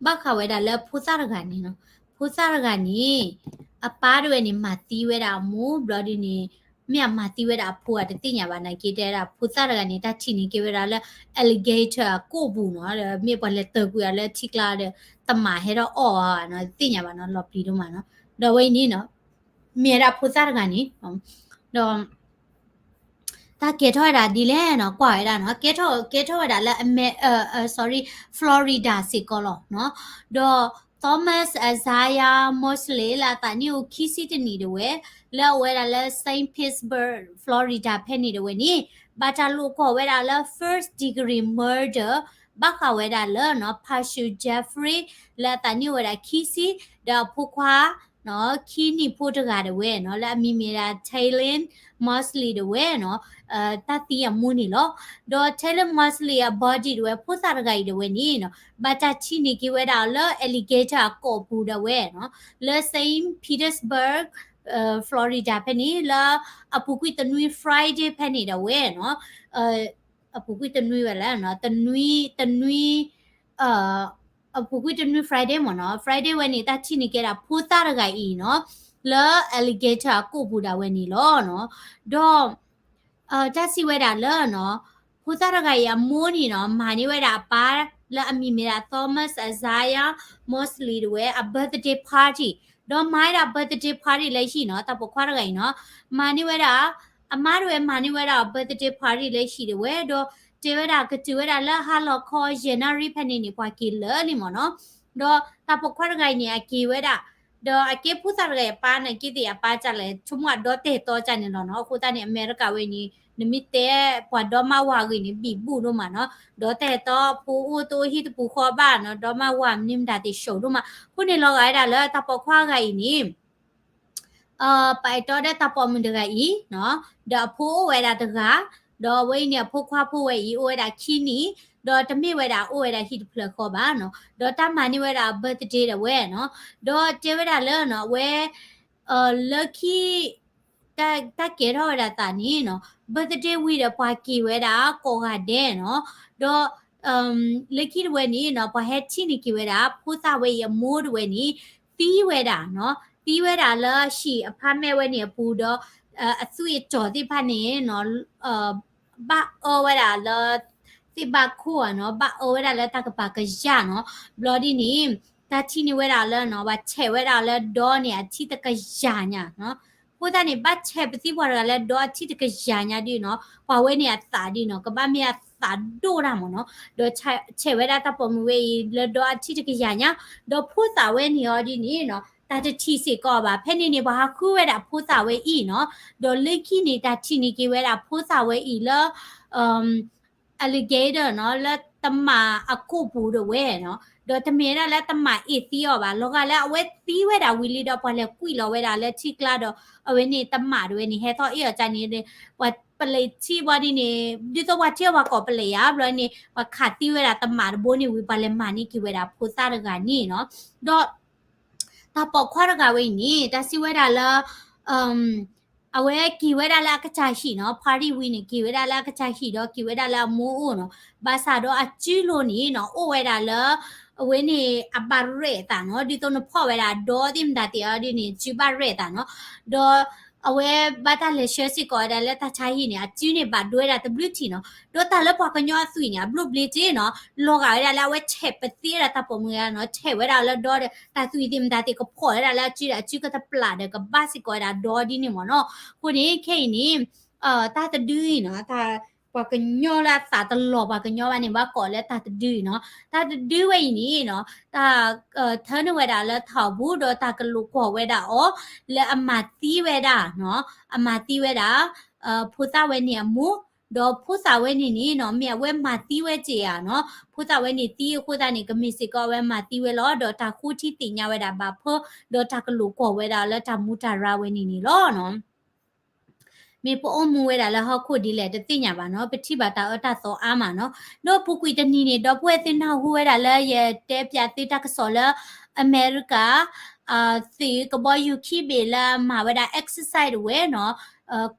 ဘၣ်ဃးဝဲဒၣ်လၢဖိသၣ်တဂၤန့ၣ်နီၤ ဖိသၣ်တဂၤန့ၣ် အပၢ်တဝဲန့ၣ် မၤသံဝဲဒၣ်အမိၢ် ဘျီဒ်န့ၣ် မ့ၢ်အမၤသံဝဲဒၣ်အဖိအတသ့ၣ်ညါဘၣ်နာ်က့ တဲဒၣ်ဖိသၣ်တဂၤန့ၣ် တၢ်ထံၣ်န့ၢ်က့ၤဝဲဒၣ်လၢ alligator အကိာ်ပူၤနီၤ ဒီးမ့ၢ်ပှၤလဲၤတၢၢ်ကွံာ်အီၤလၢထံကျါဒီး တမၤဟဲထီၣ်အီၣ်အီၤနီၤ တသ့ၣ်ညါဘၣ်နီၤ လီၤပျံၤဒိၣ်မးနီၤ ဒီးအဝဲအံၤန့ၣ်နီၤ မ့ၢ်ဝဲဒၣ်ဖိသၣ်တဂၤန့ၣ် ဒီး တၢ်ကဲထီၣ်ဝဲဒၣ်ဒ်လဲၣ်နီၤ ကွၢ်ဝဲဒၣ်နီၤ ကဲထီၣ် ကဲထီၣ်ဝဲဒၣ်လၢအမဲ အ sorry Florida စ့ၢ်ကီးလီၤနီၤ ဒီး Thomas Isaiah Mosley လၢအသးနံၣ်အိၣ်ခံဆံတနံၣ်တဝဲ လၢအအိၣ်ဝဲဒၣ်လၢ Saint Petersburg Florida ဖဲန့ၣ်တဝဲန့ၣ် ဘၣ်တၢ်လိာ်ကွီၢ်ဝဲဒၣ်လၢ first degree murder ဘၣ်ဃးဝဲဒၣ်လၢနီၤ Parsu Jeffrey လၢအသးနံၣ်အိၣ်ဝဲဒၣ်ခံဆံ ဒီးအဖိခွါ ခံနံၣ်ဖိတဂၤတဝဲနီၤ လၢအမံၤမ့ၢ်ဒၣ် Taylor Mosley တဝဲနီၤ တၢ်သံအမူန့ၣ်လီၤ. ဒီး Taylor Mosley အ body တဝဲ ဖိသၣ်တဂၤအံၤတဝဲန့ၣ်နီၤ ဘၣ်တၢ်ထံၣ်န့ၢ်က့ၤဝဲဒၣ်အီၤလၢ alligator အကိာ်ပူၤဒၣ်ဝဲနီၤ လၢ Saint Petersburg Florida ဖဲန့ၣ် လၢအပူၤကွံာ်တနွံ Friday ဖဲန့ၣ်ဒၣ်ဝဲနီၤ အပူၤကွံာ်တနွံဝဲလဲၣ်နီၤ တနွံ တနွံ အပူၤကွံာ်တနွံ Friday မ့ၢ်နီၤ Friday ဝဲန့ၣ် တၢ်ထံၣ်န့ၢ်က့ၤဒၣ်ဖိသၣ်တဂၤအံၤနီၤ လၢ alligator အကိာ်ပူၤဒၣ်ဝဲန့ၣ်လီၤနီၤ. ဒီး တၢ်စံးဝဲဒၣ်လၢနီၤ ဖိသၣ်တဂၤအံၤအမိၢ်န့ၣ်နီၤ မၤန့ၢ်ဝဲဒၣ်အပၢ် လၢအမံၤမ့ၢ်ဒၣ် Thomas Isaiah Mosley တဝဲ အ birthday party ဒီးမၤဝဲဒၣ် birthday party လၢဟံၣ်နီၤ တၢ်ပိာ်ခွါတဂၤအံၤနီၤ မၤန့ၢ်ဝဲဒၣ် အမါတဝဲမၤန့ၢ်ဝဲဒၣ် birthday party လၢဟံၣ်တဝဲ ဒီးတဲဝဲဒၣ်ကတုၤဝဲဒၣ်လၢဟါလီၤခီယဲၢ်နၣ်ရံၣ်ဖဲန့ၣ်န့ၣ် ပှၤက့ၤလၢာ်လံမ့ၢ်နီၤ. ဒီးတၢ်ပိာ်ခွါတဂၤအံၤန့ၣ် အက့ၤဝဲဒၣ် ဒီးအကဲဖိသၣ်တဂၤအံၤအပၢ်နာ်က့သ့ၣ်အပၢ်ကလဲၣ် ဆိကမိၣ်အဒီတဲာ်တီကၢ်န့ၣ်လီၤနီၤ. အဃိသတးန့ၣ် အမဲရကၤဝဲန့ၣ် နမ့ၢ်တဲပှၤဒီမါဝၤဂ့ၤန့ၣ် ဘံၣ်ဘူၣ်ဒိၣ်မးနီၤ. ဒီတဲာ်တီဖိအိၣ်တအိၣ်ဟံၣ်တပူၤဃီဘၣ်နီၤ ဒီမါဝၤမနုၤမတၤသ့ၣ်ဆိဒိၣ်မး. အဃိန့ၣ်လီၤဂာ်ဝဲဒၣ်လၢတၢ်ပိာ်ခွါတဂၤအံၤန့ၣ် ပအဲၣ်တီဒီးတၢ်ပိာ်မုၣ်တဂၤအံၤနီၤ ဒီးအဖိအိၣ်ဝဲဒၣ်တဂၤ ဒီးအဝဲအံၤန့ၣ် အဖိခွါဖိဝဲအံၤ အိၣ်ဝဲဒၣ်ခံနံၣ် ဒီးတမ့ၢ်ဝဲဒၣ်အိၣ်ဝဲဒၣ်ဟံၣ်တဖျၢၣ်ဃီဘၣ်နီၤ. ဒီးတၢ်မၤန့ၢ်ဝဲဒၣ် birthday ဒၣ်ဝဲနီၤ ဒီးတဲဝဲဒၣ်လၢနီၤ အဝဲ လၢခံ တၢ်ကဲထီၣ်ဝဲဒၣ်သးန့ၣ်နီၤ birthday ဝံၤဒီးပှၤက့ၤဝဲဒၣ်ကိးဂၤဒဲးနီၤ ဒီး လၢခံတဝဲန့ၣ်နီၤ ပှၤဟဲထံၣ်န့ၢ်က့ၤဝဲဒၣ် ဖိသၣ်ဝဲအံၤအမိၢ်တဝဲန့ၣ် သံဝဲဒၣ်နီၤ သံဝဲဒၣ်လၢဟံၣ်အဖါမဲာ်ဝဲန့ၣ်အပူၤဒီး အသွံၣ်အစီၤသ့ၣ်တဖၣ်န့ၣ်နီၤ ဘၣ်အၢဝဲဒၣ်လၢ သ့ၣ်ဘၣ်ခိၣ်ဧါနီၤ ဘၣ်အၢဝဲဒၣ်လၢတၢ်ကပၤကယၢ်နီၤ ဘျီဒ်န့ၣ် တၢ်ထံၣ်န့ၢ်ဝဲဒၣ်လၢနီၤ ပှၤဆဲးဝဲဒၣ်လၢဒီန့ၣ် အထံၣ်တကယၤညါနီၤ အဃိသတးန့ၣ် ဘၣ်ဆဲးပသံပှၤတဂၤလၢဒီအထံၣ်တကယၤညါဒ်နီၤ, ပှၤဝဲန့ၣ်အသးဒ်နီၤ ကဘၣ်မ့ၢ်အသးဒိၣ်တၢ်မ့ၢ်နီၤ, ဒီးဆဲးဝဲဒၣ်တၢ်ပိာ်မုၣ်ဝဲအံၤလၢဒီအထံၣ်တကယၤညါ, ဒီးဖိသၣ်ဝဲန့ၣ်အီၤဒ်န့ၣ်နီၤ တၢ်တထံၣ်စ့ၢ်ကီးဘၣ်, ဖဲန့ၣ်န့ၣ် ပှၤဟးဃုဝဲဒၣ်ဖိသၣ်ဝဲအံၤနီၤ, ဒီးလၢခံန့ၣ် တၢ်ထံၣ်န့ၢ်က့ၤဝဲဒၣ်ဖိသၣ်ဝဲအံၤလၢ alligator နီၤ, လၢတမၣ်အကိာ်ပူၤဒၣ်ဝဲနီၤ, ဒီးတမ့ၢ်ဝဲဒၣ်လၢတမၣ်အ့ၣ်သံအီၤဘၣ်, လီၤဂာ်လၢအဝဲသံဝဲဒၣ်ဝံၤလံဒီး ပှၤလဲၤကွံာ်လီၤဝဲဒၣ်လၢထံကျါဒီး အဝဲန့ၣ်တမၣ်ဒၣ်ဝဲန့ၣ် ဟဲထီၣ်အ့ၣ်အီၤကန့ၣ်, ပှၤပလံးထံၣ်ဘၣ်ဒ်န့ၣ် ဒ်သိးပှၤထံၣ်အီၤပှၤကိးပလံးယါဘျီန့ၣ် ပှၤခးသံဝဲဒၣ်တမၣ်တဘိန့ၣ်ဝံၤ ပှၤလဲၤမၤန့ၢ်က့ၤဝဲဒၣ်ဖိသၣ်တဂၤန့ၣ်နီၤ, ဒီး တၢ်ပိာ်ခွါတဂၤဝဲအံၤန့ၣ် တၢ်စံးဝဲဒၣ်လၢ အဝဲက့ၤဝဲဒၣ်လၢအကစၢ်ဟံၣ်နီၤ, party ဝံၤန့ၣ် က့ၤဝဲဒၣ်လၢအကစၢ်ဟံၣ်ဒီး က့ၤဝဲဒၣ်လၢအမိၢ်အိၣ်နီၤ, ဘၣ်ဆၣ်ဒီးအစုလိၤန့ၣ်နီၤ အိၣ်ဝဲဒၣ်လၢ အဝဲန့ၣ် အဘၣ်ရဲၣ်အသးနီၤ, ဒ်သိးနဖီၣ်ဝဲဒၣ်ဒီသ့ၣ်မတၤသ့ၣ်အီၤဒ်န့ၣ် စုဘၣ်ရဲၣ်အသးနီၤ, ဒီး အဝဲဘၣ်တၢ်လဲၤဆှၢစ့ၢ်ကီးဝဲဒၣ်လၢတၢ်ဆါဟံၣ်န့ၣ် အစုန့ၣ်ဘၣ်ဒိဝဲဒၣ်တဘျုးထံၣ်နီၤ, ဒီးတၢ်လၢပှၤကညီအသွံၣ်န့ၣ် အဘျုးဘျ့တ့ၢ်နီၤ, လီၤဂာ်ဝဲဒၣ်လၢအဝဲဆဲးပသံဝဲဒၣ်တၢ်ပိာ်မုၣ်ဂၤနီၤ, ဆဲးဝဲဒၣ်လၢဒီဒီး တၢ်သွံၣ်သ့ၣ်မတၤသ့ၣ်ကဖီၣ်ဝဲဒၣ်လၢအစုဒီး အစုကတပျၢ်ဒီးကဘၣ်စ့ၢ်ကီးဝဲဒၣ်ဒီဒ်န့ၣ်မ့ၢ်နီၤ, အဃိန့ၣ် ခဲအံၤန့ၣ် တၢ်တဒုအံၤနီၤ, ပှၤကညီလၢအသးတလီၤပှၤကညီဘၣ်န့ၣ် ဘၣ်ကိးလၢတၢ်တဒုအံၤနီၤ, တၢ်တဒုဝဲအံၤန့ၣ်နီၤ, တၢ် ထၢန့ၢ်ဝဲဒၣ်လၢထီၣ်ပူၤ ဒီးတၢ်ကလိာ်ကွီၢ်ဝဲဒၣ်အီၤ လၢအမၤသံဝဲဒၣ်နီၤ, အမၤသံဝဲဒၣ် ဖိသၣ်ဝဲန့ၣ်အမိၢ်, ဒီးဖိသၣ်ဝဲန့ၣ်န့ၣ်နီၤ မ့ၢ်အဝဲမၤသံဝဲက့ၤဧါနီၤ, ဖိသၣ်ဝဲန့ၣ်သံအဃိသတးန့ၣ် ကမ့ၢ်စ့ၢ်ကီးအဝဲမၤသံဝဲလီၤ, ဒီးတၢ်ဃိထံသ့ၣ်ညါဝဲဒၣ်ဘၣ်ဖၢ, ဒီးတၢ်ကလိာ်ကွီၢ်ဝဲဒၣ်လၢတၢ်မူတၢ်ရၢဝဲန့ၣ်န့ၣ်လီၤနီၤ. မ့ၢ်ပအိၣ်မူဝဲဒၣ်လၢဟီၣ်ခိၣ်ဒ်လဲၣ်တသ့ၣ်ညါဘၣ်နီၤ, ပထံၣ်ဘၣ်တၢ်အၢတၢ်သီအါမးနီၤ, ဒီးပူၤကွံာ်တနံၤန့ၣ် ဒီပုၢ်ဝဲၢ်သုနၢ်ဟူဝဲဒၣ်လၢယတဲပၠးသုတၢ်ကစီၣ်လၢ အမဲရကၤ သုးကဘီယူၤခံဘ့ၣ်လၢအမၤဝဲဒၣ် exercise တဝဲနီၤ,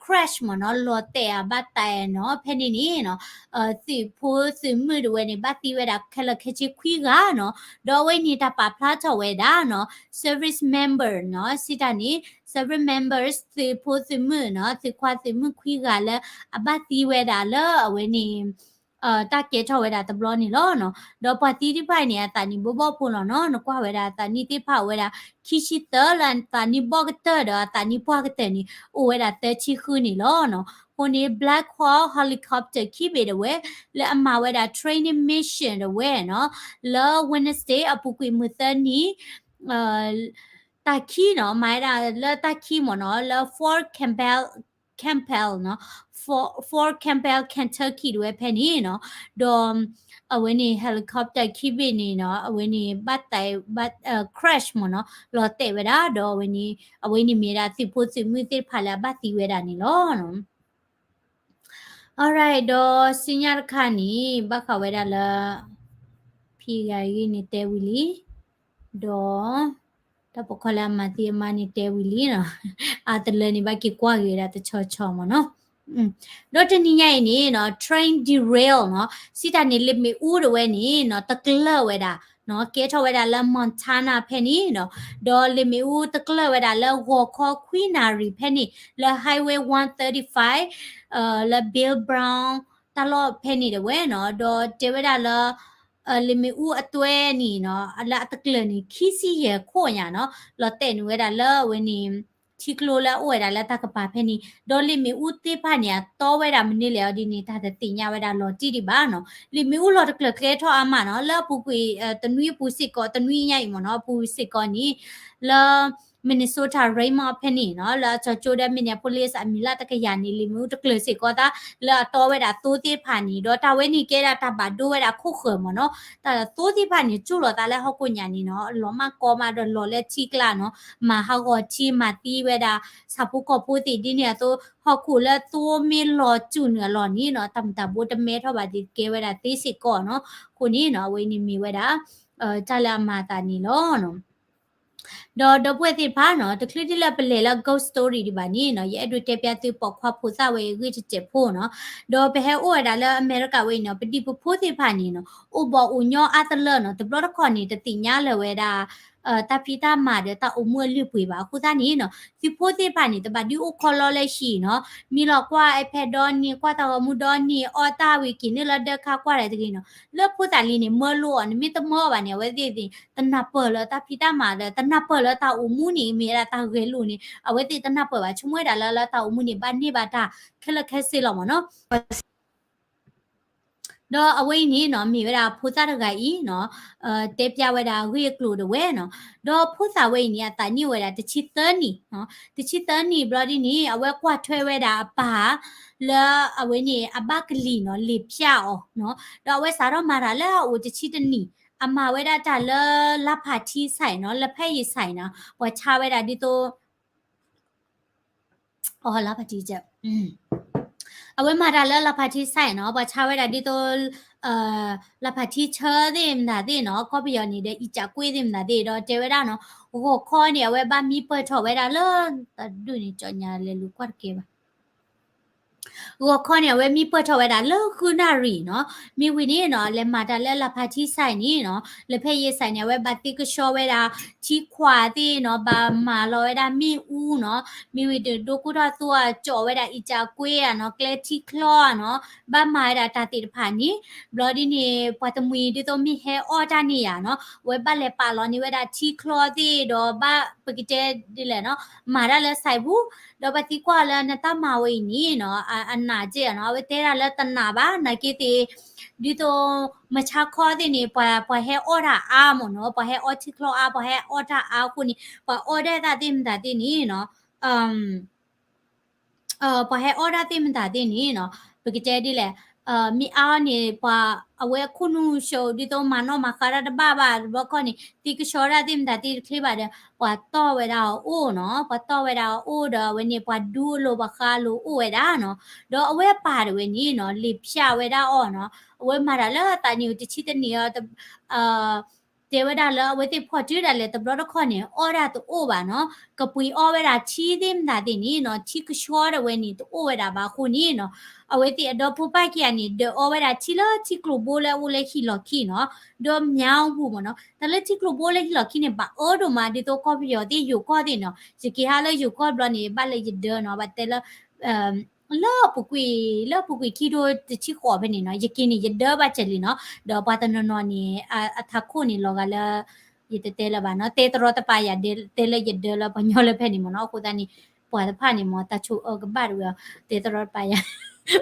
crash မ့ၢ်နီၤ, လီၤတဲာ်အဘၣ်တဲာ်နီၤ, ဖဲန့ၣ်န့ၣ်နီၤ သုးဖိသုးမုၣ်တဝဲန့ၣ် ဘၣ်သံဝဲဒၣ်ခဲလၢာ်ခဲဆ့ခွံဂၤနီၤ, ဒီးအဝဲန့ၣ်တၢ်ပာ်ဖျါထီၣ်ဝဲဒၣ်နီၤ service member နီၤ, စံးတၢ်န့ၣ် service members သုးဖိသုးမုၣ်နီၤ, သုးခွါသုးမုၣ်ခွံဂၤလၢ အဘၣ်သံဝဲဒၣ်လၢအဝဲန့ၣ် တၢ်ကဲထီၣ်ဝဲဒၣ်တဘျီန့ၣ်လီၤနီၤ. ဒီးပှၤသံသ့ၣ်တဖၣ်အံၤန့ၣ် အသးနံၣ်ဘိဘီၣ်ဖိလီၤနီၤ, နကွၢ်ဝဲဒၣ်အသးနံၣ်သ့ၣ်တဖၣ်အိၣ်ဝဲဒၣ် ခံဆံသၢ လၢအသးနံၣ်ဘီၣ်ကတၢၢ်ဒီး အသးနံၣ်ပှၢ်ကတၢၢ်န့ၣ် အိၣ်ဝဲဒၣ်သၢဆံဃုန့ၣ်လီၤနီၤ. အဃိန့ၣ် Black Hawk helicopter ခံဘ့ၣ်တဝဲ လၢအမၤဝဲဒၣ် training mission တဝဲနီၤ, လၢ Wednesday အပူၤကွံာ်မုၢ်သၢနံၤ တၢ်ခံနီၤ, မၤဝဲဒၣ်လၢတၢ်ခံမ့ၢ်နီၤ, လၢ Fort Campbell, Campbell နီၤ, Fort Campbell Kentucky တဝဲဖဲန့ၣ်နီၤ, ဒီး အဝဲန့ၣ် helicopter ခံဘ့ၣ်န့ၣ်နီၤ, အဝဲန့ၣ် ဘၣ်တဲာ် ဘၣ် crash မ့ၢ်နီၤ, လီၤတဲာ်ဝဲဒၣ်, ဒီးအဝဲန့ၣ် အဝဲန့ၣ်မ့ၢ်ဒၣ်သုးဖိသုးမုၣ်သ့ၣ်တဖၣ်လၢအဘၣ်သံဝဲဒၣ်န့ၣ်လီၤ. Alright, ဒီးဆူညါတခါန့ၣ် ဘၣ်ဃးဝဲဒၣ်လၢ ဖံဂၤအံၤန့ၣ်တဲဝံၤလံ, ဒီး တၢ်ပိာ်ခွါလၢအမၤသံအမါန့ၣ်တဲဝံၤလံနီၤ, အတလၢန့ၣ် ဘၣ်က့ၤကွၢ်က့ၤဝဲဒၣ်တဆီဆီမ့ၢ်နီၤ. ဒီးတနံၤညါအံၤန့ၣ်နီၤ train derail နီၤ, စံးတၢ်န့ၣ် လ့ၣ်မ့ၣ်အူတဝဲန့ၣ်နီၤ တကျၢၢ်ဝဲဒၣ်နီၤ, ကဲထီၣ်ဝဲဒၣ်လၢ Montana ဖဲန့ၣ်နီၤ, ဒီးလ့ၣ်မ့ၣ်အူတကျၢၢ်ဝဲဒၣ်လၢဂီၤခီခွံနၣ်ရံၣ်ဖဲန့ၣ် လၢ Highway one thirty-five လၢ Bill Brown တၢ်လီၢ်ဖဲန့ၣ်တဝဲနီၤ, ဒီးတဲဝဲဒၣ်လၢ လ့ၣ်မ့ၣ်အူအသွဲန့ၣ်နီၤ လၢအတကျၢၢ်န့ၣ် ခံဆံယဲၢ်ခိၣ်ညါနီၤ, လီၤတဲာ်န့ၢ်ဝဲဒၣ်လၢအဝဲန့ၣ် ထံကျိလၢအအိၣ်ဝဲဒၣ်လၢတၢ်ကပၤဖဲန့ၣ်, ဒီးလ့ၣ်မ့ၣ်အူသ့ၣ်တဖၣ်န့ၣ် အတီဝဲဒၣ်မနုၤလဲၣ်အီၤဒ်န့ၣ် တၢ်တသ့ၣ်ညါဝဲဒၣ်လီၤတံၢ်ဒံးဘၣ်နီၤ. လ့ၣ်မ့ၣ်အူလီၤတကျၢၢ်ကျဲထီၣ်အါမးနီၤ, လၢအပူၤကွံာ် တနွံအပူၤစ့ၢ်ကီး တနွံညါအံၤမ့ၢ်နီၤ အပူၤစ့ၢ်ကီးန့ၣ် လၢ Minnesota Raymond ဖဲန့ၣ်နီၤ, လၢအကၠီၤကၠိဒီး Minneapolis အမံၤလၢတကယၤန့ၣ် လ့ၣ်မ့ၣ်အူတကျၢၢ်စ့ၢ်ကီးသး လၢအတီဝဲဒၣ်သိသ့ၣ်တဖၣ်န့ၣ်, ဒီးတၢ်ဝဲန့ၣ်ကဲဒၣ်တၢ်ဘၣ်ဒိဝဲဒၣ်ခိၣ်ဃၢၤမ့ၢ်နီၤ, တၢ်သိသ့ၣ်တဖၣ်န့ၣ် ကၠူၣ်လီၤသးလၢဟီၣ်ခိၣ်ညါန့ၣ်နီၤ, လီၤမၢ်ကီမးဒီးလီၤလၢထံကျါနီၤ, မၤဟးဂီၤထံ မၤသံဝဲဒၣ် ဆၣ်ဖိကီၢ်ဖိသ့ၣ်ဒ်န့ၣ်အသိး, ဟီၣ်ခိၣ်လၢသိမ့ၢ်လီၤစူၣ်နုာ်အလီၢ်န့ၣ်နီၤ, တၢ်မုၢ်တၢ်ဘိတမဲထီၣ်ဘၣ်သ့ၣ်ကဲဝဲဒၣ်သ့စ့ၢ်ကီးနီၤ, အဃိန့ၣ်နီၤ အဝဲန့ၣ်မ့ၢ်ဝဲဒၣ် တၢ်လၢအမၤအသးန့ၣ်လီၤ. ဒီးဒီပုၢ်ဝဲၢ်သ့ၣ်တဖၣ်နီၤ, တချုးဒ်လၢပလဲၤလၢ ghost story ဒံးဘၣ်န့ၣ်နီၤ, ယအဲၣ်ဒိးတဲပျါသုပိာ်ခွါဖိသၣ်ဝဲအဂ့ၢ်တစဲးဖိနီၤ, ဒီးပဟဲအိၣ်ဝဲဒၣ်လၢအမဲရကၤဝဲအံၤနီၤ, ပဒံၣ်ပဖိသ့ၣ်တဖၣ်န့ၣ်နီၤ, အိၣ်ဘီၣ်အိၣ်ညီအါတလၢနီၤ, တဘျီတခီၣ်န့ၣ် တသ့ၣ်ညါလၢၤဝဲဒၣ် တၢ်ဖံးတၢ်မၤဒီးတၢ်အိၣ်မူအလုၢ်အပှ့ၤဘၣ်. အဃိသတးန့ၣ်နီၤ သုးဖိသ့ၣ်တဖၣ်န့ၣ် တဘၣ်ဒုးအိၣ်ခီလီလၢဟံၣ်နီၤ, မ့ၢ်လီၤကွၢ် iPad ဒီနံၤ ကွၢ်တၢ်ဂီၤမူဒီနံၤ အီၣ်တၢ်ဝံၤက့ၤနုာ်လၢဒၢခါကွၢ်ဒၣ်တဂ့ၤနီၤ, လၢဖိသၣ်လံၤန့ၣ် မၢလိအီၤ နမ့ၢ်တမၢအီၤဘၣ်န့ၣ် အဝဲသ့ၣ်သ့ၣ် တနၢ်ပၢၢ်လၢတၢ်ဖံးတၢ်မၤဒီး တနၢ်ပၢၢ်လၢတၢ်အိၣ်မူန့ၣ် မ့ၢ်ဝဲဒၣ်တၢ်ဂဲၤလိာ်န့ၣ် အဝဲသ့ၣ်တနၢ်ပၢၢ်ဘၣ်, ဆိကမိၣ်ဝဲဒၣ်လၢ လၢတၢ်အိၣ်မူန့ၣ် ဘၣ်န့ၢ်ဘၣ်တၢ်ခဲလၢာ်ခဲဆ့လီၤမ့ၢ်နီၤ. ဒီးအဝဲအံၤန့ၣ်နီၤ မ့ၢ်ဝဲဒၣ်ဖိသၣ်တဂၤအံၤနီၤ, တဲပျၢ်ဝဲဒၣ်အဂ့ၢ်အကျိၤတဝဲနီၤ. ဒီးဖိသၣ်ဝဲအံၤန့ၣ် အသးနံၣ်အိၣ်ဝဲဒၣ်တဆံသၢနံၣ်, တဆံသၢနံၣ်ဘျီဒ်န့ၣ် အဝဲကွၢ်ထွဲဝဲဒၣ်အပၢ် လၢအဝဲန့ၣ် အဘၣ်ကလံၤနီၤ လံာ်ဖၠၣ်အီၤနီၤ. ဒီးအဝဲစးထီၣ်မၤတၢ်လၢအအိၣ်တဆံတနံၣ်, အမၤဝဲဒၣ်တၢ်လၢ လါဖးထံစဲးနီၤ, လၢဖဲယစဲးနီၤ, ပှၤဆါဝဲဒၣ်ဒ်သိး အလါဖးထံ, အဝဲမၤတၢ်လၢလါဖးထံစဲးနီၤ, ပှၤဆါဝဲဒၣ်ဒ်သိး လါဖးထံဆၢသ့ၣ်မတၤသ့ၣ်နီၤ, ကီၢ်ပယီၤန့ၣ်ဒီး အံကၠးကွ့သ့ၣ်မတၤသ့ၣ်ဒီး တဲဝဲဒၣ်နီၤ, ဂီၤခီန့ၣ် အဝဲဘၣ်မံပၢၢ်ထီၣ်ဝဲဒၣ်လၢ တၢ်ဒုးန့ၣ် ကၠီညါလဲၤလူၤကွၢ်တကဲဘၣ် ဂီၤခီန့ၣ် အဝဲမံပၢၢ်ထီၣ်ဝဲဒၣ်လၢဃုနၣ်ရံၣ်နီၤ, မ့ၢ်ဝံၤန့ၣ်နီၤ လဲၤမၤတၢ်လၢလါဖးထံစဲးန့ၣ်နီၤ, လၢဖဲယစဲးန့ၣ် အဝဲဘၣ်သ့ကဆှီဝဲဒၣ် ထံခွးသ့ၣ်နီၤ, ဘၣ်မၤလီၤဝဲဒၣ်မ့ၣ်အူနီၤ, မ့ၢ်ဝံၤဒိၣ်ကိၢ်ထီၣ်သိအကၠီဝဲဒၣ်အံကၠးကွ့ဧါနီၤ, ကျဲထံချီဧါနီၤ, ဘၣ်မၤဝဲဒၣ်တၢ်သ့ၣ်တဖၣ်န့ၣ်, ဘျီဒ်န့ၣ် ပှၤတမှံၤဒ်သိးမ့ၢ်ဟဲအီၣ်တၢ်န့ၣ်ယါနီၤ, အဝဲဘၣ်လဲၤပာ်လီၤန့ၢ်ဝဲဒၣ်ထံချီသ့ၣ်ဒီး ဘၣ်ပကတဲဒ်လဲၣ်နီၤ, မၤတၢ်လၢစဲးပူၤ, ဒီးပှၤသံကွၢ်လၢနတၢ်မၤဝဲအံၤန့ၣ်နီၤ, အနာ်က့နီၤ, အဝဲတဲဒၣ်လၢတနာ်ဘၣ်, နာ်က့သ့ၣ် ဒ်သိး မုၢ်ဆါခီသ့ၣ်န့ၣ် ပှၤဟဲအီၣ်တၢ်အါမ့ၢ်နီၤ, ပှၤဟဲအီထံချီအါ, ပှၤဟဲအီတၢ်အါအဃိန့ၣ် ပှၤအီဒၣ်သ့ၣ်မတၤသ့ၣ်န့ၣ်နီၤ, ပှၤဟဲအီဒၣ်သ့ၣ်မတၤသ့ၣ်န့ၣ်နီၤ, ပကတဲဒ်လဲၣ်, မ့ၢ်အါအီၤန့ၣ် ပှၤအဝဲအခိၣ်နူာ်ဆှိးဒ်သိးမၤနီၣ်မၤဃါတၢ်တဘၣ်ဘၣ်, တဘျီခီန့ၣ် သ့ကဆှီဒၣ်သ့ၣ်မတၤသ့ၣ်တချ့ဘၣ်ဒီး ပှၤတီၢ်ဝဲဒၣ်အီၤအိၣ်နီၤ, ပှၤတီၢ်ဝဲဒၣ်အီၤအိၣ်ဒီး အဝဲန့ၣ် ပှၤဒူအလိၤပှၤဃါလိၤအိၣ်ဝဲဒၣ်နီၤ, ဒီးအဝဲအပၢ်တဝဲန့ၣ်နီၤ လံာ်ဖၠၣ်ဝဲဒၣ်အီၤနီၤ, အဝဲမၤတၢ်လၢအသးနံၣ်အိၣ်တဆံတနံၣ်အ တဲဝဲဒၣ်လၢအဝဲသ့ၣ်ဖီၣ်တုၤဒၣ်လဲာ်တဘျီတခီၣ်န့ၣ် အီၣ်ဒၣ်တအိၣ်ဘၣ်နီၤ, ကပှ့ၤအီဝဲဒၣ်ထံသ့ၣ်မတၤသ့ၣ်န့ၣ်နီၤ, ထံကဆှီတဝဲန့ၣ် တအိၣ်ဝဲဒၣ်ဘၣ်အဃိန့ၣ်နီၤ, အဝဲသ့ၣ်အဒီဖိပၢ်ခံဂၤန့ၣ် ဒၢးအီဝဲဒၣ်ထံလၢထံကျိၤဘိလၢအအိၣ်လၢဟံၣ်လီၢ်ခံနီၤ, ဒီးမၠါပူၤမ့ၢ်နီၤ, တၢ်လၢထံကျိၤဘိလၢဟံၣ်လီၢ်ခံန့ၣ် ဘၣ်အၢဒိၣ်မးဒ်သိးကီၢ်ပယီၤသ့ၣ်ယိၤကီၢ်သ့ၣ်နီၤ, ယက့ၤဟးလၢယိၤကီၢ်တဘျီန့ၣ် ဘၣ်လၢယဒၢနီၤ, ဘၣ်တဲလၢ လၢပူၤကွံာ် လၢပူၤကွံာ်ခံထိတဆံဃိးဖဲန့ၣ်နီၤ, ယက့ၤန့ၣ် ယဒၢဘၣ်စဲးလံနီၤ, ဒီးပှၤတနီၤနီၤန့ၣ် အထးခိၣ်န့ၣ်လီၤဂာ်လၢ ယတတဲလၢၤဘၣ်နီၤ, တဲတရီတပါယၤ တဲလၢယဒၢလၢပှၤညီလၢဖဲန့ၣ်မ့ၢ်နီၤ, အဃိသတးန့ၣ် ပှၤတဖၣ်န့ၣ်မ့ၢ် တၢ်ဆိအၢကဘၣ်တဝဲအီၤ, တဲတရီတပါယၤ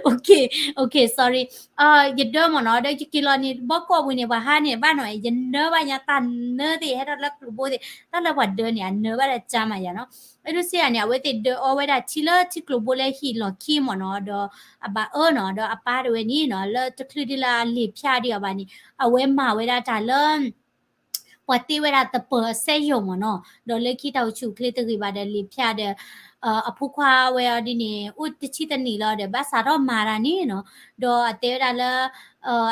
OK, OK, sorry, ယဒၢမ့ၢ်နီၤ, ဒီးယက့ၤလီၤန့ၣ် ဘီကီၢ်ပူၤန့ၣ် ပှၤဟးန့ၢ်ဘၣ်နီၤ, ယနၢဘၣ်ညါတၢ်နၢသ့ၣ် ဟဲထီၣ်လၢကျိၤဘိသ့ၣ်, တၢ်လၢပှၤဒၢန့ၣ် အနၢဘၣ်တၢ်ကါမးယၤနီၤ, အဲၣ်ဒိးစ့ယၤန့ၣ် အဝဲသ့ၣ်ဒၢအီဝဲဒၣ်ထံလၢထံကျိၤဘိလၢဟံၣ်လီၢ်ခံမ့ၢ်နီၤ, ဒီးအဘၣ်အၢနီၤ, ဒီးအပၢ်တဝဲန့ၣ်နီၤ လၢတချုးဒ်လၢအလံာ်ဖၠၣ်ဒံးအီၤဘၣ်န့ၣ် အဝဲမၤဝဲဒၣ်တၢ်လၢ ပှၤတ့ဝဲဒၣ်သပၢၤအစက်ရုံမ့ၢ်နီၤ, ဒီးလၢခံတၢ်အိၣ်ဆူၣ်အိၣ်ချ့တဂ့ၤဘၣ်ဒီးလံာ်ဖၠၣ်ဒီး အဖိခွါဝဲအီၤဒ်န့ၣ် အိၣ်တဆံတနံၣ်လီၤဒီး ဘၣ်စးထီၣ်မၤတၢ်န့ၣ်နီၤ, ဒီးအတဲဝဲဒၣ်လၢ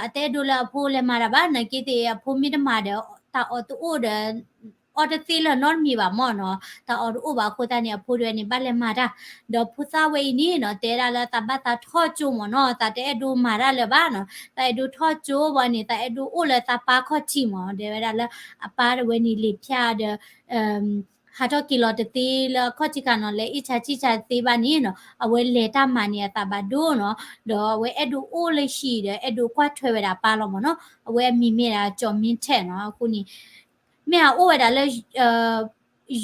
အတအဲၣ်ဒိးလၢအဖိလဲၤမၤတၢ်ဘၣ်, နာ်က့သ့ၣ်အဖိမ့ၢ်တမၤဒီး တၢ်အီၣ်တအိၣ်ဒီး အီၣ်တသ့လၢၤနီတမံၤဘၣ်မ့ၢ်နီၤ, တၢ်အီၣ်တအိၣ်ဘၣ်အဃိသတးန့ၣ် အဖိတဝဲန့ၣ် ဘၣ်လဲၤမၤတၢ်, ဒီးဖိသၣ်ဝဲအံၤန့ၣ်နီၤ တဲဒၣ်လၢသးဘၣ်သးထီၣ်ကၠိမ့ၢ်နီၤ, သးတအဲၣ်ဒိးမၤတၢ်လၢၤဘၣ်နီၤ, သးအဲၣ်ဒိးထီၣ်ကၠိဘၣ်န့ၣ် သးအဲၣ်ဒိးအိၣ်လၢသးပၢ်ခီၣ်ထံးမ့ၢ်, တဲဝဲဒၣ်လၢ အပၢ်တဝဲန့ၣ်လံာ်ဖၠၣ်ဒီး ဟးထီၣ်က့ၤလီၤတသ့လၢအခီၣ်ထံးခါနီၤ, လဲၤအ့ၣ်ဆါဆံၣ်ဆါသ့ဘၣ်န့ၣ်နီၤ, အဝဲလဲၤတၢ်မၤန့ၣ်အသးဘၣ်ဒိနီၤ, ဒီးအဝဲအဲၣ်ဒိးအိၣ်လၢဟံၣ်ဒီး အဲၣ်ဒိးကွၢ်ထွဲဝဲဒၣ်အပၢ်လီၤမ့ၢ်နီၤ, အဝဲအမံၤမ့ၢ်ဒၣ်ကၠီၣ်မ့ထၣ်နီၤ, အဃိန့ၣ် မ့ၢ်အအိၣ်ဝဲဒၣ်လၢ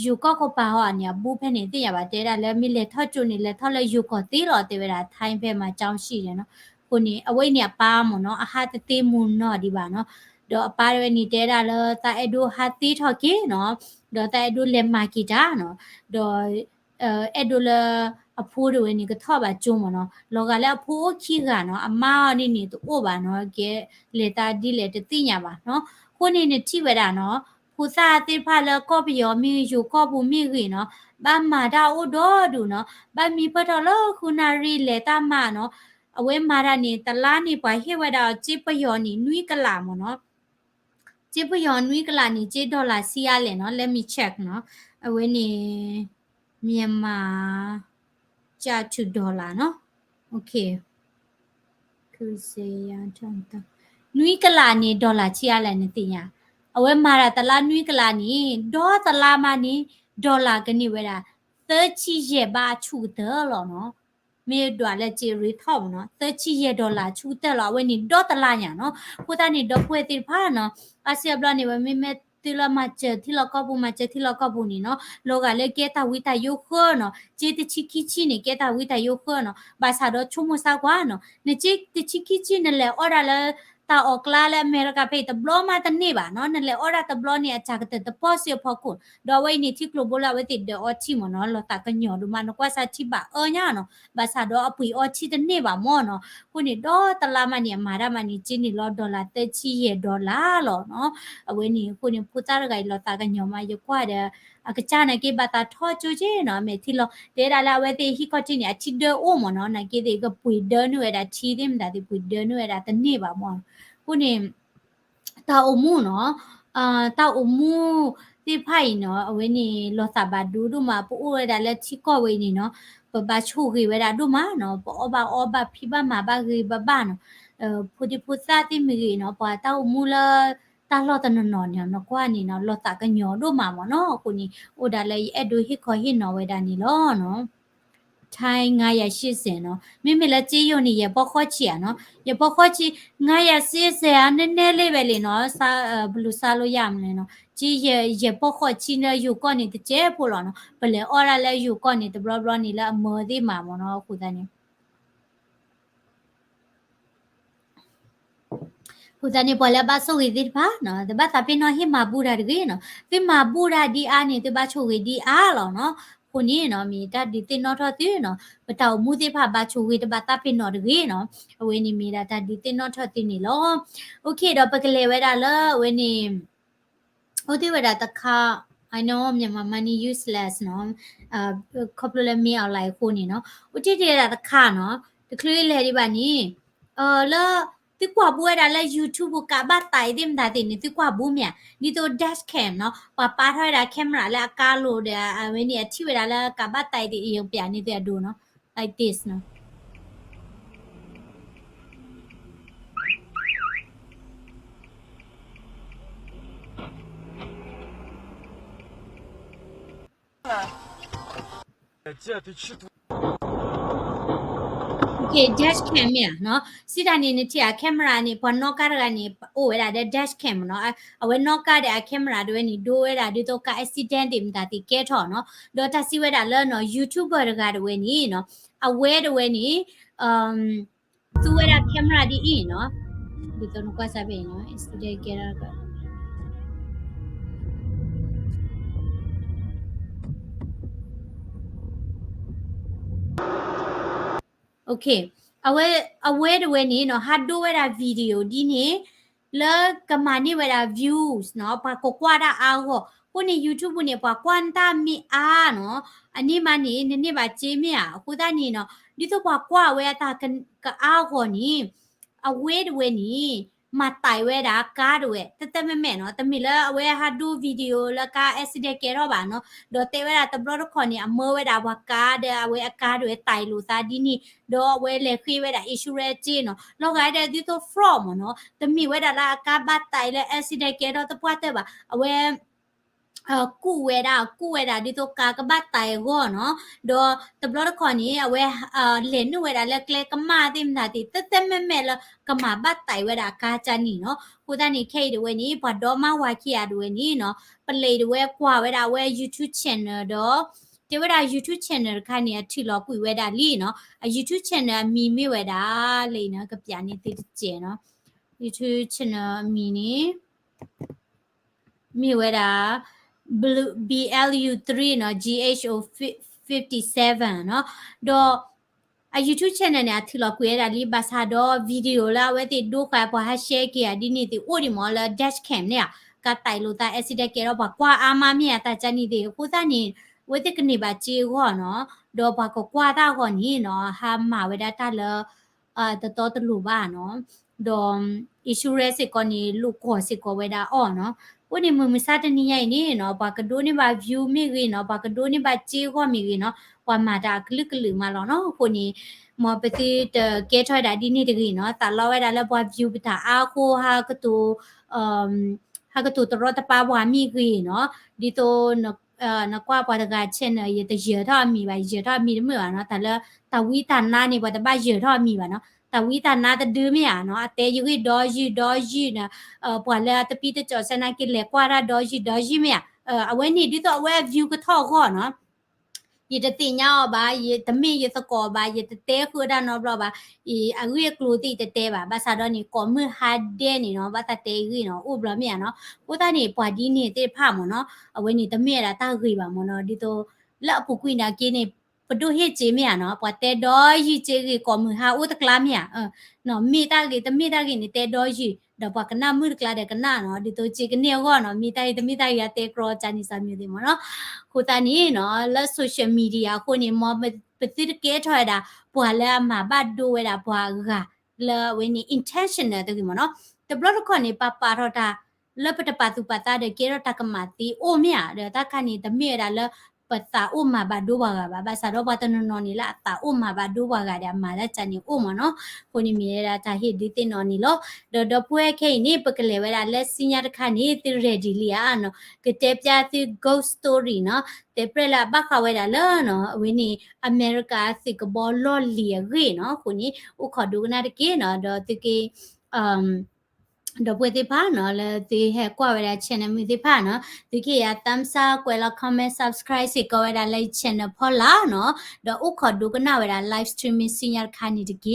ယိၤကီၢ်ကပၤဟီန့ၣ် အဘူးဖဲန့ၣ်သ့ၣ်ညါဘၣ်, တဲဒၣ်လၢမ့ၢ်လဲၤထီၣ်ကၠိန့ၣ် လဲၤထီၣ်လၢယိၤကီၢ်သ့လီၤ တဲဝဲဒၣ် ထိုင်းဖဲမှာကျောင်းရှိတယ်နီၤ, အဃိန့ၣ် အဝဲအံၤန့ၣ်အပၢ်မ့ၢ်နီၤ အဟးတသ့မုၢ်နီၢ်ဒံးဘၣ်နီၤ, ဒီးအပၢ်တဝဲန့ၣ် တဲဒၣ်လၢသးအဲၣ်ဒိးဟးသ့ထီၣ်က့ၤနီၤ, ဒီးသးအဲၣ်ဒိးလဲၤမၤက့ၤတၢ်နီၤ, ဒီး အဲၣ်ဒိးလၢ အဖိတဝဲန့ၣ် ကထီၣ်ဘၣ်ကၠိမ့ၢ်နီၤ, လီၤဂာ်လၢအဖိအိၣ်ခံဂၤနီၤ, အမါအီၤန့ၣ်န့ၣ် တအိၣ်ဘၣ်နီၤ, ကဲလဲၤသးဒ်လဲၣ်တသ့ၣ်ညါဘၣ်နီၤ, အဃိန့ၣ်နထံၣ်ဝဲဒၣ်နီၤ, ဖိသၣ်သ့ၣ်တဖၣ်လၢကီၢ်ပယီၤမ့ၢ်ဂ့ၤ ယိၤကီၢ်ပူၤမ့ၢ်ဂ့ၤနီၤ, ဘၣ်မၤတၢ်အိၣ်ဒီဒူၣ်နီၤ, ဘၣ်မံပၢၢ်ထီၣ်လၢဃုနၣ်ရံၣ်လဲၤတၢ်မၤနီၤ, အဝဲမၤတၢ်န့ၣ် တလါန့ၣ်ပှၤဟ့ၣ်ဝဲဒၣ်အီၤစ့ပယီၤန့ၣ် နွံကလးမ့ၢ်နီၤ စ့ပယီၤနွံကလးန့ၣ် စ့ dollar ဆံးအါလဲၣ်နီၤ, let me check နီၤ, အဝဲန့ၣ် မြန်မာ ကျပ် to dollar နီၤ, နွံကလးန့ၣ် dollar ဆံးအါလဲၣ်နသ့ၣ်ညါ, အဝဲမၤတၢ်တလါနွံကလးန့ၣ် ဒီတလါမးန့ၣ် dollar ကန့ၢ်ဝဲဒၣ် သၢဆံယဲၢ်ဘးအဆူၣ်ကတၢၢ်လီၤနီၤ. မ့ၢ်ဒွးလၢ Jerry Tom နီၤ သၢဆံယဲၢ် dollar အဆူၣ်ကတၢၢ်လီၤ. အဝဲန့ၣ်ဒီတလါညါနီၤ. အဃိသတးန့ၣ် ဒီပုၢ်ဝဲၢ်သ့ၣ်တဖၣ်နီၤ အါစုအါဘျီန့ၣ် ဝဲမ့မ့ၢ်သုလၢမၤစၢၤထံလီၢ်ကီၢ်ပူၤ မၤစၢၤထံလီၢ်ကီၢ်ပူၤန့ၣ်နီၤ လီၤဂာ်လၢကဲတၢ်ဝံတၢ်ယိဃၢနီၤ. စ့တဆံခံဆံန့ၣ် ကဲတၢ်ဝံတၢ်ယိဃၢနီၤ. ဘၣ်ဆၣ်ဒီးဆိကမိၣ်ဆါကွၢ်နီၤ နစ့တဆံခံဆံ နလဲၤအီၣ်ဒၣ်လၢ တၢ်အီၣ်ကျါလၢအမဲရကၤဖဲအံၤ တဘျီမးတန့ၢ်ဘၣ်နီၤ. နလဲၤအီၣ်ဒၣ်တဘျီန့ၣ် အစှၤကတၢၢ်တပီၢ်စုအဖီခိၣ် ဒီးအဝဲအံၤန့ၣ် ထံကျိၤဘိလၢအဝဲသ့ၣ်ဒၢးအီထံမ့ၢ်နီၤ လီၤသးကညီၤဒိၣ်မး နကွၢ်စၢ်ထံဘၣ်အၢညါနီၤ. ဘၣ်ဆၣ်ဒီးအပှ့ၤအီထံတန့ၢ်ဘၣ်မ့ၢ်နီၤ. အဃိန့ၣ် ဒီတလါမးန့ၣ် အမၤတၢ်မးန့ၣ် ကန့ၢ်လီၤ dollar သၢဆံယဲၢ် dollar လီၤနီၤ. အဝဲန့ၣ်အဃိန့ၣ် ဖိသၣ်တဂၤအံၤလီၤသးကညီၤမး ယကွၢ်ဒီး အကစၢ်နာ်က့ဘၣ်သးထီၣ်ကၠိက့နီၤ မဲာ်ထံလီၤ တဲဒၣ်လၢအဝဲသ့ၣ်ဟံၣ်ခီၣ်ထံးန့ၣ် အထံဒၢအိၣ်မ့ၢ်နီၤ နာ်က့သ့ၣ်ကပှ့ၤဒၢနုာ်ဝဲဒၣ်ထံသ့ၣ်မတၤသ့ၣ် ပှ့ၤဒၢနုာ်ဝဲဒၣ်တန့ၢ်ဘၣ်မ့ၢ်နီၤ. အဃိန့ၣ် တၢ်အိၣ်မူနီၤ တၢ်အိၣ်မူသ့ၣ်တဖၣ်အံၤနီၤ အဝဲန့ၣ် လီၤသးဘၣ်ဒိဒိၣ်မး ပအိၣ်ဝဲဒၣ်လၢထံကီၢ်ဝဲအံၤန့ၣ်နီၤ ပဘၣ်ဆိၣ်ဂ့ၤဝဲဒၣ်ဒိၣ်မးနီၤ ပအီၣ်ဘၣ်အီဘၣ်ဖံးဘၣ်မၤဘၣ်ဂ့ၤဘၣ်ဘၣ်နီၤ ဖိဒံဖိသၣ်သ့ၣ်မ့ၢ်ဂ့ၤနီၤ ပှၤတၢ်အိၣ်မူလၢတၢ်လီၢ်တနီၤနီၤန့ၣ် နကွၢ်န့ၣ်နီၤ လီၤသးကညီၤဒိၣ်မးမ့ၢ်နီၤ. အဃိန့ၣ် အိၣ်ဒၣ်လၢယအဲၣ်ဒိးဟ့ၣ်ခီဟ့ၣ်နီၤဝဲဒၣ်န့ၣ်လီၤနီၤ. ထိုင်းငါးရာရှစ်ဆယ်နီၤ မ့မ့ၢ်လၢစ့ယိၤန့ၣ် ယဲၢ်ပီၢ်ဃီဆံးဧါနီၤ ယဲၢ်ပီၢ်ဃီဆံး ငါးရာရှစ်ဆယ်ဧါ နဲနဲလေးပဲလေနီၤ ဘယ်လိုစားလို့ရမလဲနီၤ စ့ယဲၢ်ပီၢ်ဃီဆံးလၢယိၤကီၢ်န့ၣ်တစဲးဖိလီၤနီၤ ပလဲၤအီၣ်ဒၣ်လၢယိၤကီၢ်န့ၣ် တဘျီဘျီန့ၣ်လၢအမၢသ့ၣ်မးမ့ၢ်နီၤ အဃိသတးန့ၣ် အဃိသတးန့ၣ် ပှၤလၢအဘၣ်ဆိၣ်ဂ့ၤသ့ၣ်တဖၣ်နီၤ တဘၣ်သးပ့ၤနီၣ်ဟ့ၣ်မၤဘူၣ်တၢ်တဂ့ၤနီၤ သုမၤဘူၣ်တၢ်ဒ်အါန့ၣ် သုဘၣ်ဆိၣ်ဂ့ၤဒ်အါလီၤနီၤ. အဃိန့ၣ်နီၤ မ့ၢ်တၢ်ဒုးသ့ၣ်နီၣ်ထီၣ်သုနီၤ ပတၢ်အိၣ်မူသ့ၣ်တဖၣ်ဘၣ်ဆိၣ်ဂ့ၤ တဘၣ်သးပ့ၤနီၣ်တဂ့ၤနီၤ အဝဲန့ၣ်မ့ၢ်ဒၣ်တၢ်ဒုးသ့ၣ်နီၣ်ထီၣ်သုန့ၣ်လီၤ. Okay ဒီးပကလဲၤဝဲဒၣ်လၢအဝဲန့ၣ် အိၣ်တ့ၢ်ဝဲဒၣ်တခါ I know မြန်မာ money useless နီၤ ခီဖျိလၢမ့ၢ် online အဃိန့ၣ်နီၤ အိၣ်တ့ၢ်တ့ၢ်ဝဲဒၣ်တခါနီၤ တချုးလဲၤဒံးဘၣ်န့ၣ် လၢ သုကွၢ်ဘူးဝဲဒၣ်လၢ YouTube ပူၤကးဘၣ်သးအံၤသ့ၣ်မတၤသ့ၣ်န့ၣ် သုကွၢ်ဘူးမ့ၢ်ဧါ ဒ်သိး dash cam နီၤ ပှၤပာ်ထီၣ်ဝဲဒၣ် camera လၢအကါလိၤဒီး အဝဲန့ၣ် အထံၣ်ဝဲဒၣ်လၢကးဘၣ်သးအံၤသ့ၣ် ယပျးန့ၢ်သုအဒိနီၤ like this နီၤ Okay, dash cam မ့ၢ်ဧါနီၤ စံးတၢ်န့ၣ် နထံၣ်ဧါ camera န့ၣ် ပှၤနီၣ်ကါတဂၤန့ၣ် အိၣ်ဝဲဒၣ်ဒီး dash cam နီၤ အဝဲနီၣ်ကါဒီးအ camera တဝဲန့ၣ် ဒိဝဲဒၣ်ဒ်သိးကါ accident သ့ၣ်မတၤသ့ၣ်ကဲထီၣ်နီၤ ဒီးတၢ်စံးဝဲဒၣ်လၢနီၤ YouTuber တဂၤတဝဲန့ၣ်နီၤ အဝဲတဝဲန့ၣ် သူဝဲဒၣ် camera ဒ်အံၤနီၤ ဒ်သိးနကွၢ်စၢ်ဖဲအံၤနီၤ accident ကဲထီၣ် Okay အဝဲ အဝဲတဝဲန့ၣ်နီၤ ဟးဒိဝဲဒၣ် video ဒ်န့ၣ် လၢကမၤန့ၢ်ဝဲဒၣ် views နီၤ ပှၤကကွၢ်တၢ်အါဂီၢ် အဃိန့ၣ် YouTube ပူၤန့ၣ် ပှၤကွၢ်တၢ်မ့ၢ်အါနီၤ အန့ၣ်မးန့ၣ် နန့ၢ်ဘၣ်စ့မ့ၢ်ဧါ အဃိသတးန့ၣ်နီၤ ဒ်သိးပှၤကွၢ်ဝဲအသးကအါဂီၢ်န့ၣ် အဝဲတဝဲန့ၣ် မၤသးဝဲဒၣ်ကါတဝဲ သဲသဲမဲာ်မဲာ်နီၤ တမ့ၢ်လၢအဝဲဟးဒိ video လၢကါ accident ကဲထီၣ်ဘၣ်နီၤ ဒီးတဲဝဲဒၣ်တဘျီတခီၣ်န့ၣ် အမၢဝဲဒၣ်ပှၤကါဒီးအဝဲအကါတဝဲသးလိာ်သးဒ်န့ၣ် ဒီးအဝဲလဲၤဃ့ဝဲဒၣ် insurance စ့နီၤ လီၤဂာ်ဒီးဒ်သိး fraud မ့ၢ်နီၤ တမ့ၢ်ဝဲဒၣ်လၢအကါဘၣ်သးလၢ accident ကဲထီၣ်သပှၢ်တၢၢ်ဘၣ် အဝဲ ကူၣ်ဝဲဒၣ် ကူၣ်ဝဲဒၣ် ဒ်သိးကါကဘၣ်သးအဂီၢ်နီၤ ဒီးတဘျီတခီၣ်န့ၣ် အဝဲ လဲၤနုာ်ဝဲဒၣ်လၢကျဲကမၣ်သ့ၣ်မတၤသ့ၣ် သဲသဲမဲာ်မဲာ်လၢကမၤဘၣ်သးဝဲဒၣ်အကါကၢ်န့ၣ်နီၤ အဃိသတးန့ၣ် ခဲအံၤတဝဲန့ၣ် ပှၤဒီမါဝၤခံဂၤတဝဲန့ၣ်နီၤ ပလဲၤတဝဲကွၢ်ဝဲဒၣ်အဝဲ YouTube channel ဒီး တဲဝဲဒၣ် YouTube channel တခါန့ၣ် အထံၣ်လီၤကွံာ်ဝဲဒၣ်လံနီၤ အ YouTube channel အမံၤမ့ၢ်ဝဲဒၣ် လၢအံၤနီၤ ကပျးန့ၢ်သုတစဲးနီၤ YouTube channel အမံၤန့ၣ် မ့ၢ်ဝဲဒၣ် Blue- B L U three နီၤ G H O fifty seven နီၤ ဒီး အ YouTube channel န့ၣ် အထံၣ်လီၤကွံာ်ဝဲဒၣ်လံ ဘၣ်ဆၣ်ဒီး video လၢအဝဲသ့ၣ်ဒိဃာ်ပှၤဟး share က့ၤဧါ ဒ်န့ၣ်သ့ၣ်အိၣ်ဒံးမ့ၢ်လၢ dash cam န့ၣ်ဧါ ကါသးလိာ်သး accident ကဲထီၣ်ပှၤကွၢ်အါမးမ့ၢ်ဧါ တၢ်ကၢ်န့ၣ်သ့ၣ် အဃိသတးန့ၣ် အဝဲသ့ၣ်ကန့ၢ်ဘၣ်စ့အဂီၢ်နီၤ ဒီးပှၤကကွၢ်တၢ်အဂီၢ်န့ၣ်နီၤ ဟးမၤဝဲဒၣ်တၢ်လၢ တတီတလိၤဘၣ်နီၤ ဒီး insurance စ့ၢ်ကီးန့ၣ် လိာ်ကွီၢ်စ့ၢ်ကီးဝဲဒၣ်အီၤနီၤ အဃိန့ၣ် မုၢ်မဆါတနံၤညါအံၤန့ၣ်နီၤ ပှၤကဒိးန့ၢ်ဘၣ် view မ့ၢ်ဂ့ၤနီၤ ပှၤကဒိးန့ၢ်ဘၣ်စ့အဂီၢ်မ့ၢ်ဂ့ၤနီၤ ပှၤမၤတၢ်အကလုာ်ကလုာ်မးလီၤနီၤ အဃိန့ၣ် မ်ပသုတကဲထီၣ်ဝဲဒၣ်ဒ်န့ၣ်တဂ့ၤနီၤ သးလီဝဲဒၣ်လၢပှၤ view ပတၢ်အါအဃိ ဟးကတိၤ ဟးကတိၤတရီတပါပှၤမ့ၢ်ဂ့ၤနီၤ, ဒ်သိး နကွၢ်ပှၤတဂၤ channel ယတယၢၤထီၣ်အမံၤဘၣ်, ယယၢၤထီၣ်အမံၤတမုာ်ဘၣ်နီၤ, တၢ်လၢ တၢ်ဝံတၢ်နါန့ၣ် ပှၤတဘၣ်ယၢၤထီၣ်အမံၤဘၣ်နီၤ, တၢ်ဝံတၢ်နါတဒုမ့ၢ်ဧါနီၤ, အတဲယဂ့ၢ်ဒီယုၢ်ဒီယုၢ်နီၤ, ပှၤလၢအတပံတကီၢ်စဲနာ်က့လဲၤကွၢ်တၢ်ဒီယုၢ်ဒီယုၢ်မ့ၢ်ဧါ, အဝဲန့ၣ်ဒ်သိးအဝဲအ view ကထီၣ်အဂီၢ်နီၤ ယတသ့ၣ်ညါအီၤဘၣ်, ယတမ့ၢ်ယသကိးဘၣ်, ယတတဲဃုာ်တၢ်နီတဘျီဘၣ်, အဂ့ၢ်အကျိၤသ့ၣ်ယတတဲဘၣ်, ဘၣ်ဆၣ်ဒီးန့ၣ် ကိးမုၢ်ဟါဒဲးန့ၣ်နီၤ, ဘၣ်သးတဲအဂ့ၢ်နီၤ, အိၣ်ဘျီမ့ၢ်ဧါနီၤ, အဃိသတးန့ၣ် ပှၤဒ်န့ၣ်သ့ၣ်တဖၣ်မ့ၢ်နီၤ, အဝဲန့ၣ်တမ့ၢ်ဝဲဒၣ်တၢ်ဂ့ၤဘၣ်မ့ၢ်နီၤ, ဒ်သိး လၢအပူၤကွံာ်နာ်က့န့ၣ် ပဒိၣ်ဟ့ၣ်စ့မ့ၢ်ဧါနီၤ, ပှၤတဲဒီယုၢ်စ့ဂ့ၤ ကိးမုၢ်ဟါအိၣ်တကျါမ့ၢ်ဧါ, မ့ၢ်တၢ်ဂ့ၤ တမ့ၢ်တၢ်ဂ့ၤန့ၣ် တဲဒီယုၢ်, ဒီးပှၤကနၣ်မုၣ်တကျါဒီးကနၣ်နီၤ, ဒ်သိးစ့ကန့ၢ်အဂီၢ်နီၤ, မ့ၢ်တၢ်ဂ့ၤ တမ့ၢ်တၢ်ဂ့ၤ အတဲကြီ ကန့ၣ် စၢ်မံၤသ့ၣ်မ့ၢ်နီၤ, အဃိသတးန့ၣ်နီၤ, လၢ social media အဃိန့ၣ် မ်ပသုတကဲထီၣ်ဝဲဒၣ် ပှၤလၢအမၤဘၣ်ဒိဝဲဒၣ်ပှၤအဂၤ လၢအဝဲန့ၣ် intentional တဂ့ၤမ့ၢ်နီၤ, တဘျီတခီၣ်န့ၣ် ပပာ်ထီၣ်တၢ် လၢပတပာ်သူၣ်ပာ်သးဒီးကဲထီၣ်တၢ်ကမၣ်သ့အိၣ်မ့ၢ်ဧါ, ဒီးတၢ်ခါန့ၣ် တမ့ၢ်ဝဲဒၣ်လၢ ပသးအိၣ်မၤဘၣ်ဒိပှၤဂၤဘၣ်, ဘၣ်ဆၣ်ဒီးပှၤတနီၤနီၤန့ၣ် လၢအသးအိၣ်မၤဘၣ်ဒိပှၤဂၤဒီး အမၤတၢ်ကန့ၣ်အိၣ်မ့ၢ်နီၤ, အဃိန့ၣ်မ့ၢ်ဝဲဒၣ်တၢ်ဟ့ၣ်ဒုးသ့ၣ်နီၣ်န့ၣ်လီၤ. ဒီးဒီပုၢ်ဝဲၢ်ခဲအံၤန့ၣ် ပကလဲၤဝဲဒၣ်လၢဆူညါတခါန့ၣ် သု ready လံဧါနီၤ, ကတဲပျၢ်သု ghost story နီၤ, တဲပြဲၢ်လၢအဘၣ်ဃးဝဲဒၣ်လၢနီၤ, အဝဲန့ၣ် အမဲရကၤသုးကဘီလီၢ်လံၤအဂ့ၢ်နီၤ, အဃိန့ၣ် အိၣ်ခိးဒိကနၣ်တက့ၢ်နီၤ, ဒီးသုက့ ဒီပုၢ်ဝဲၢ်သ့ၣ်တဖၣ်နီၤ, လၢသုဟဲကွၢ်ဝဲဒၣ် channel မုၣ်သ့ၣ်တဖၣ်နီၤ, သုက့ယၤ thumbs up ကွဲးလီၤ comment subscribe စ့ၢ်ကီးဝဲဒၣ်လၢ channel ဖီလာ်နီၤ, ဒီးအိၣ်ခိးဒိကနၣ်ဝဲဒၣ် live streaming ဆူညါတခါန့ၣ်တက့ၢ်.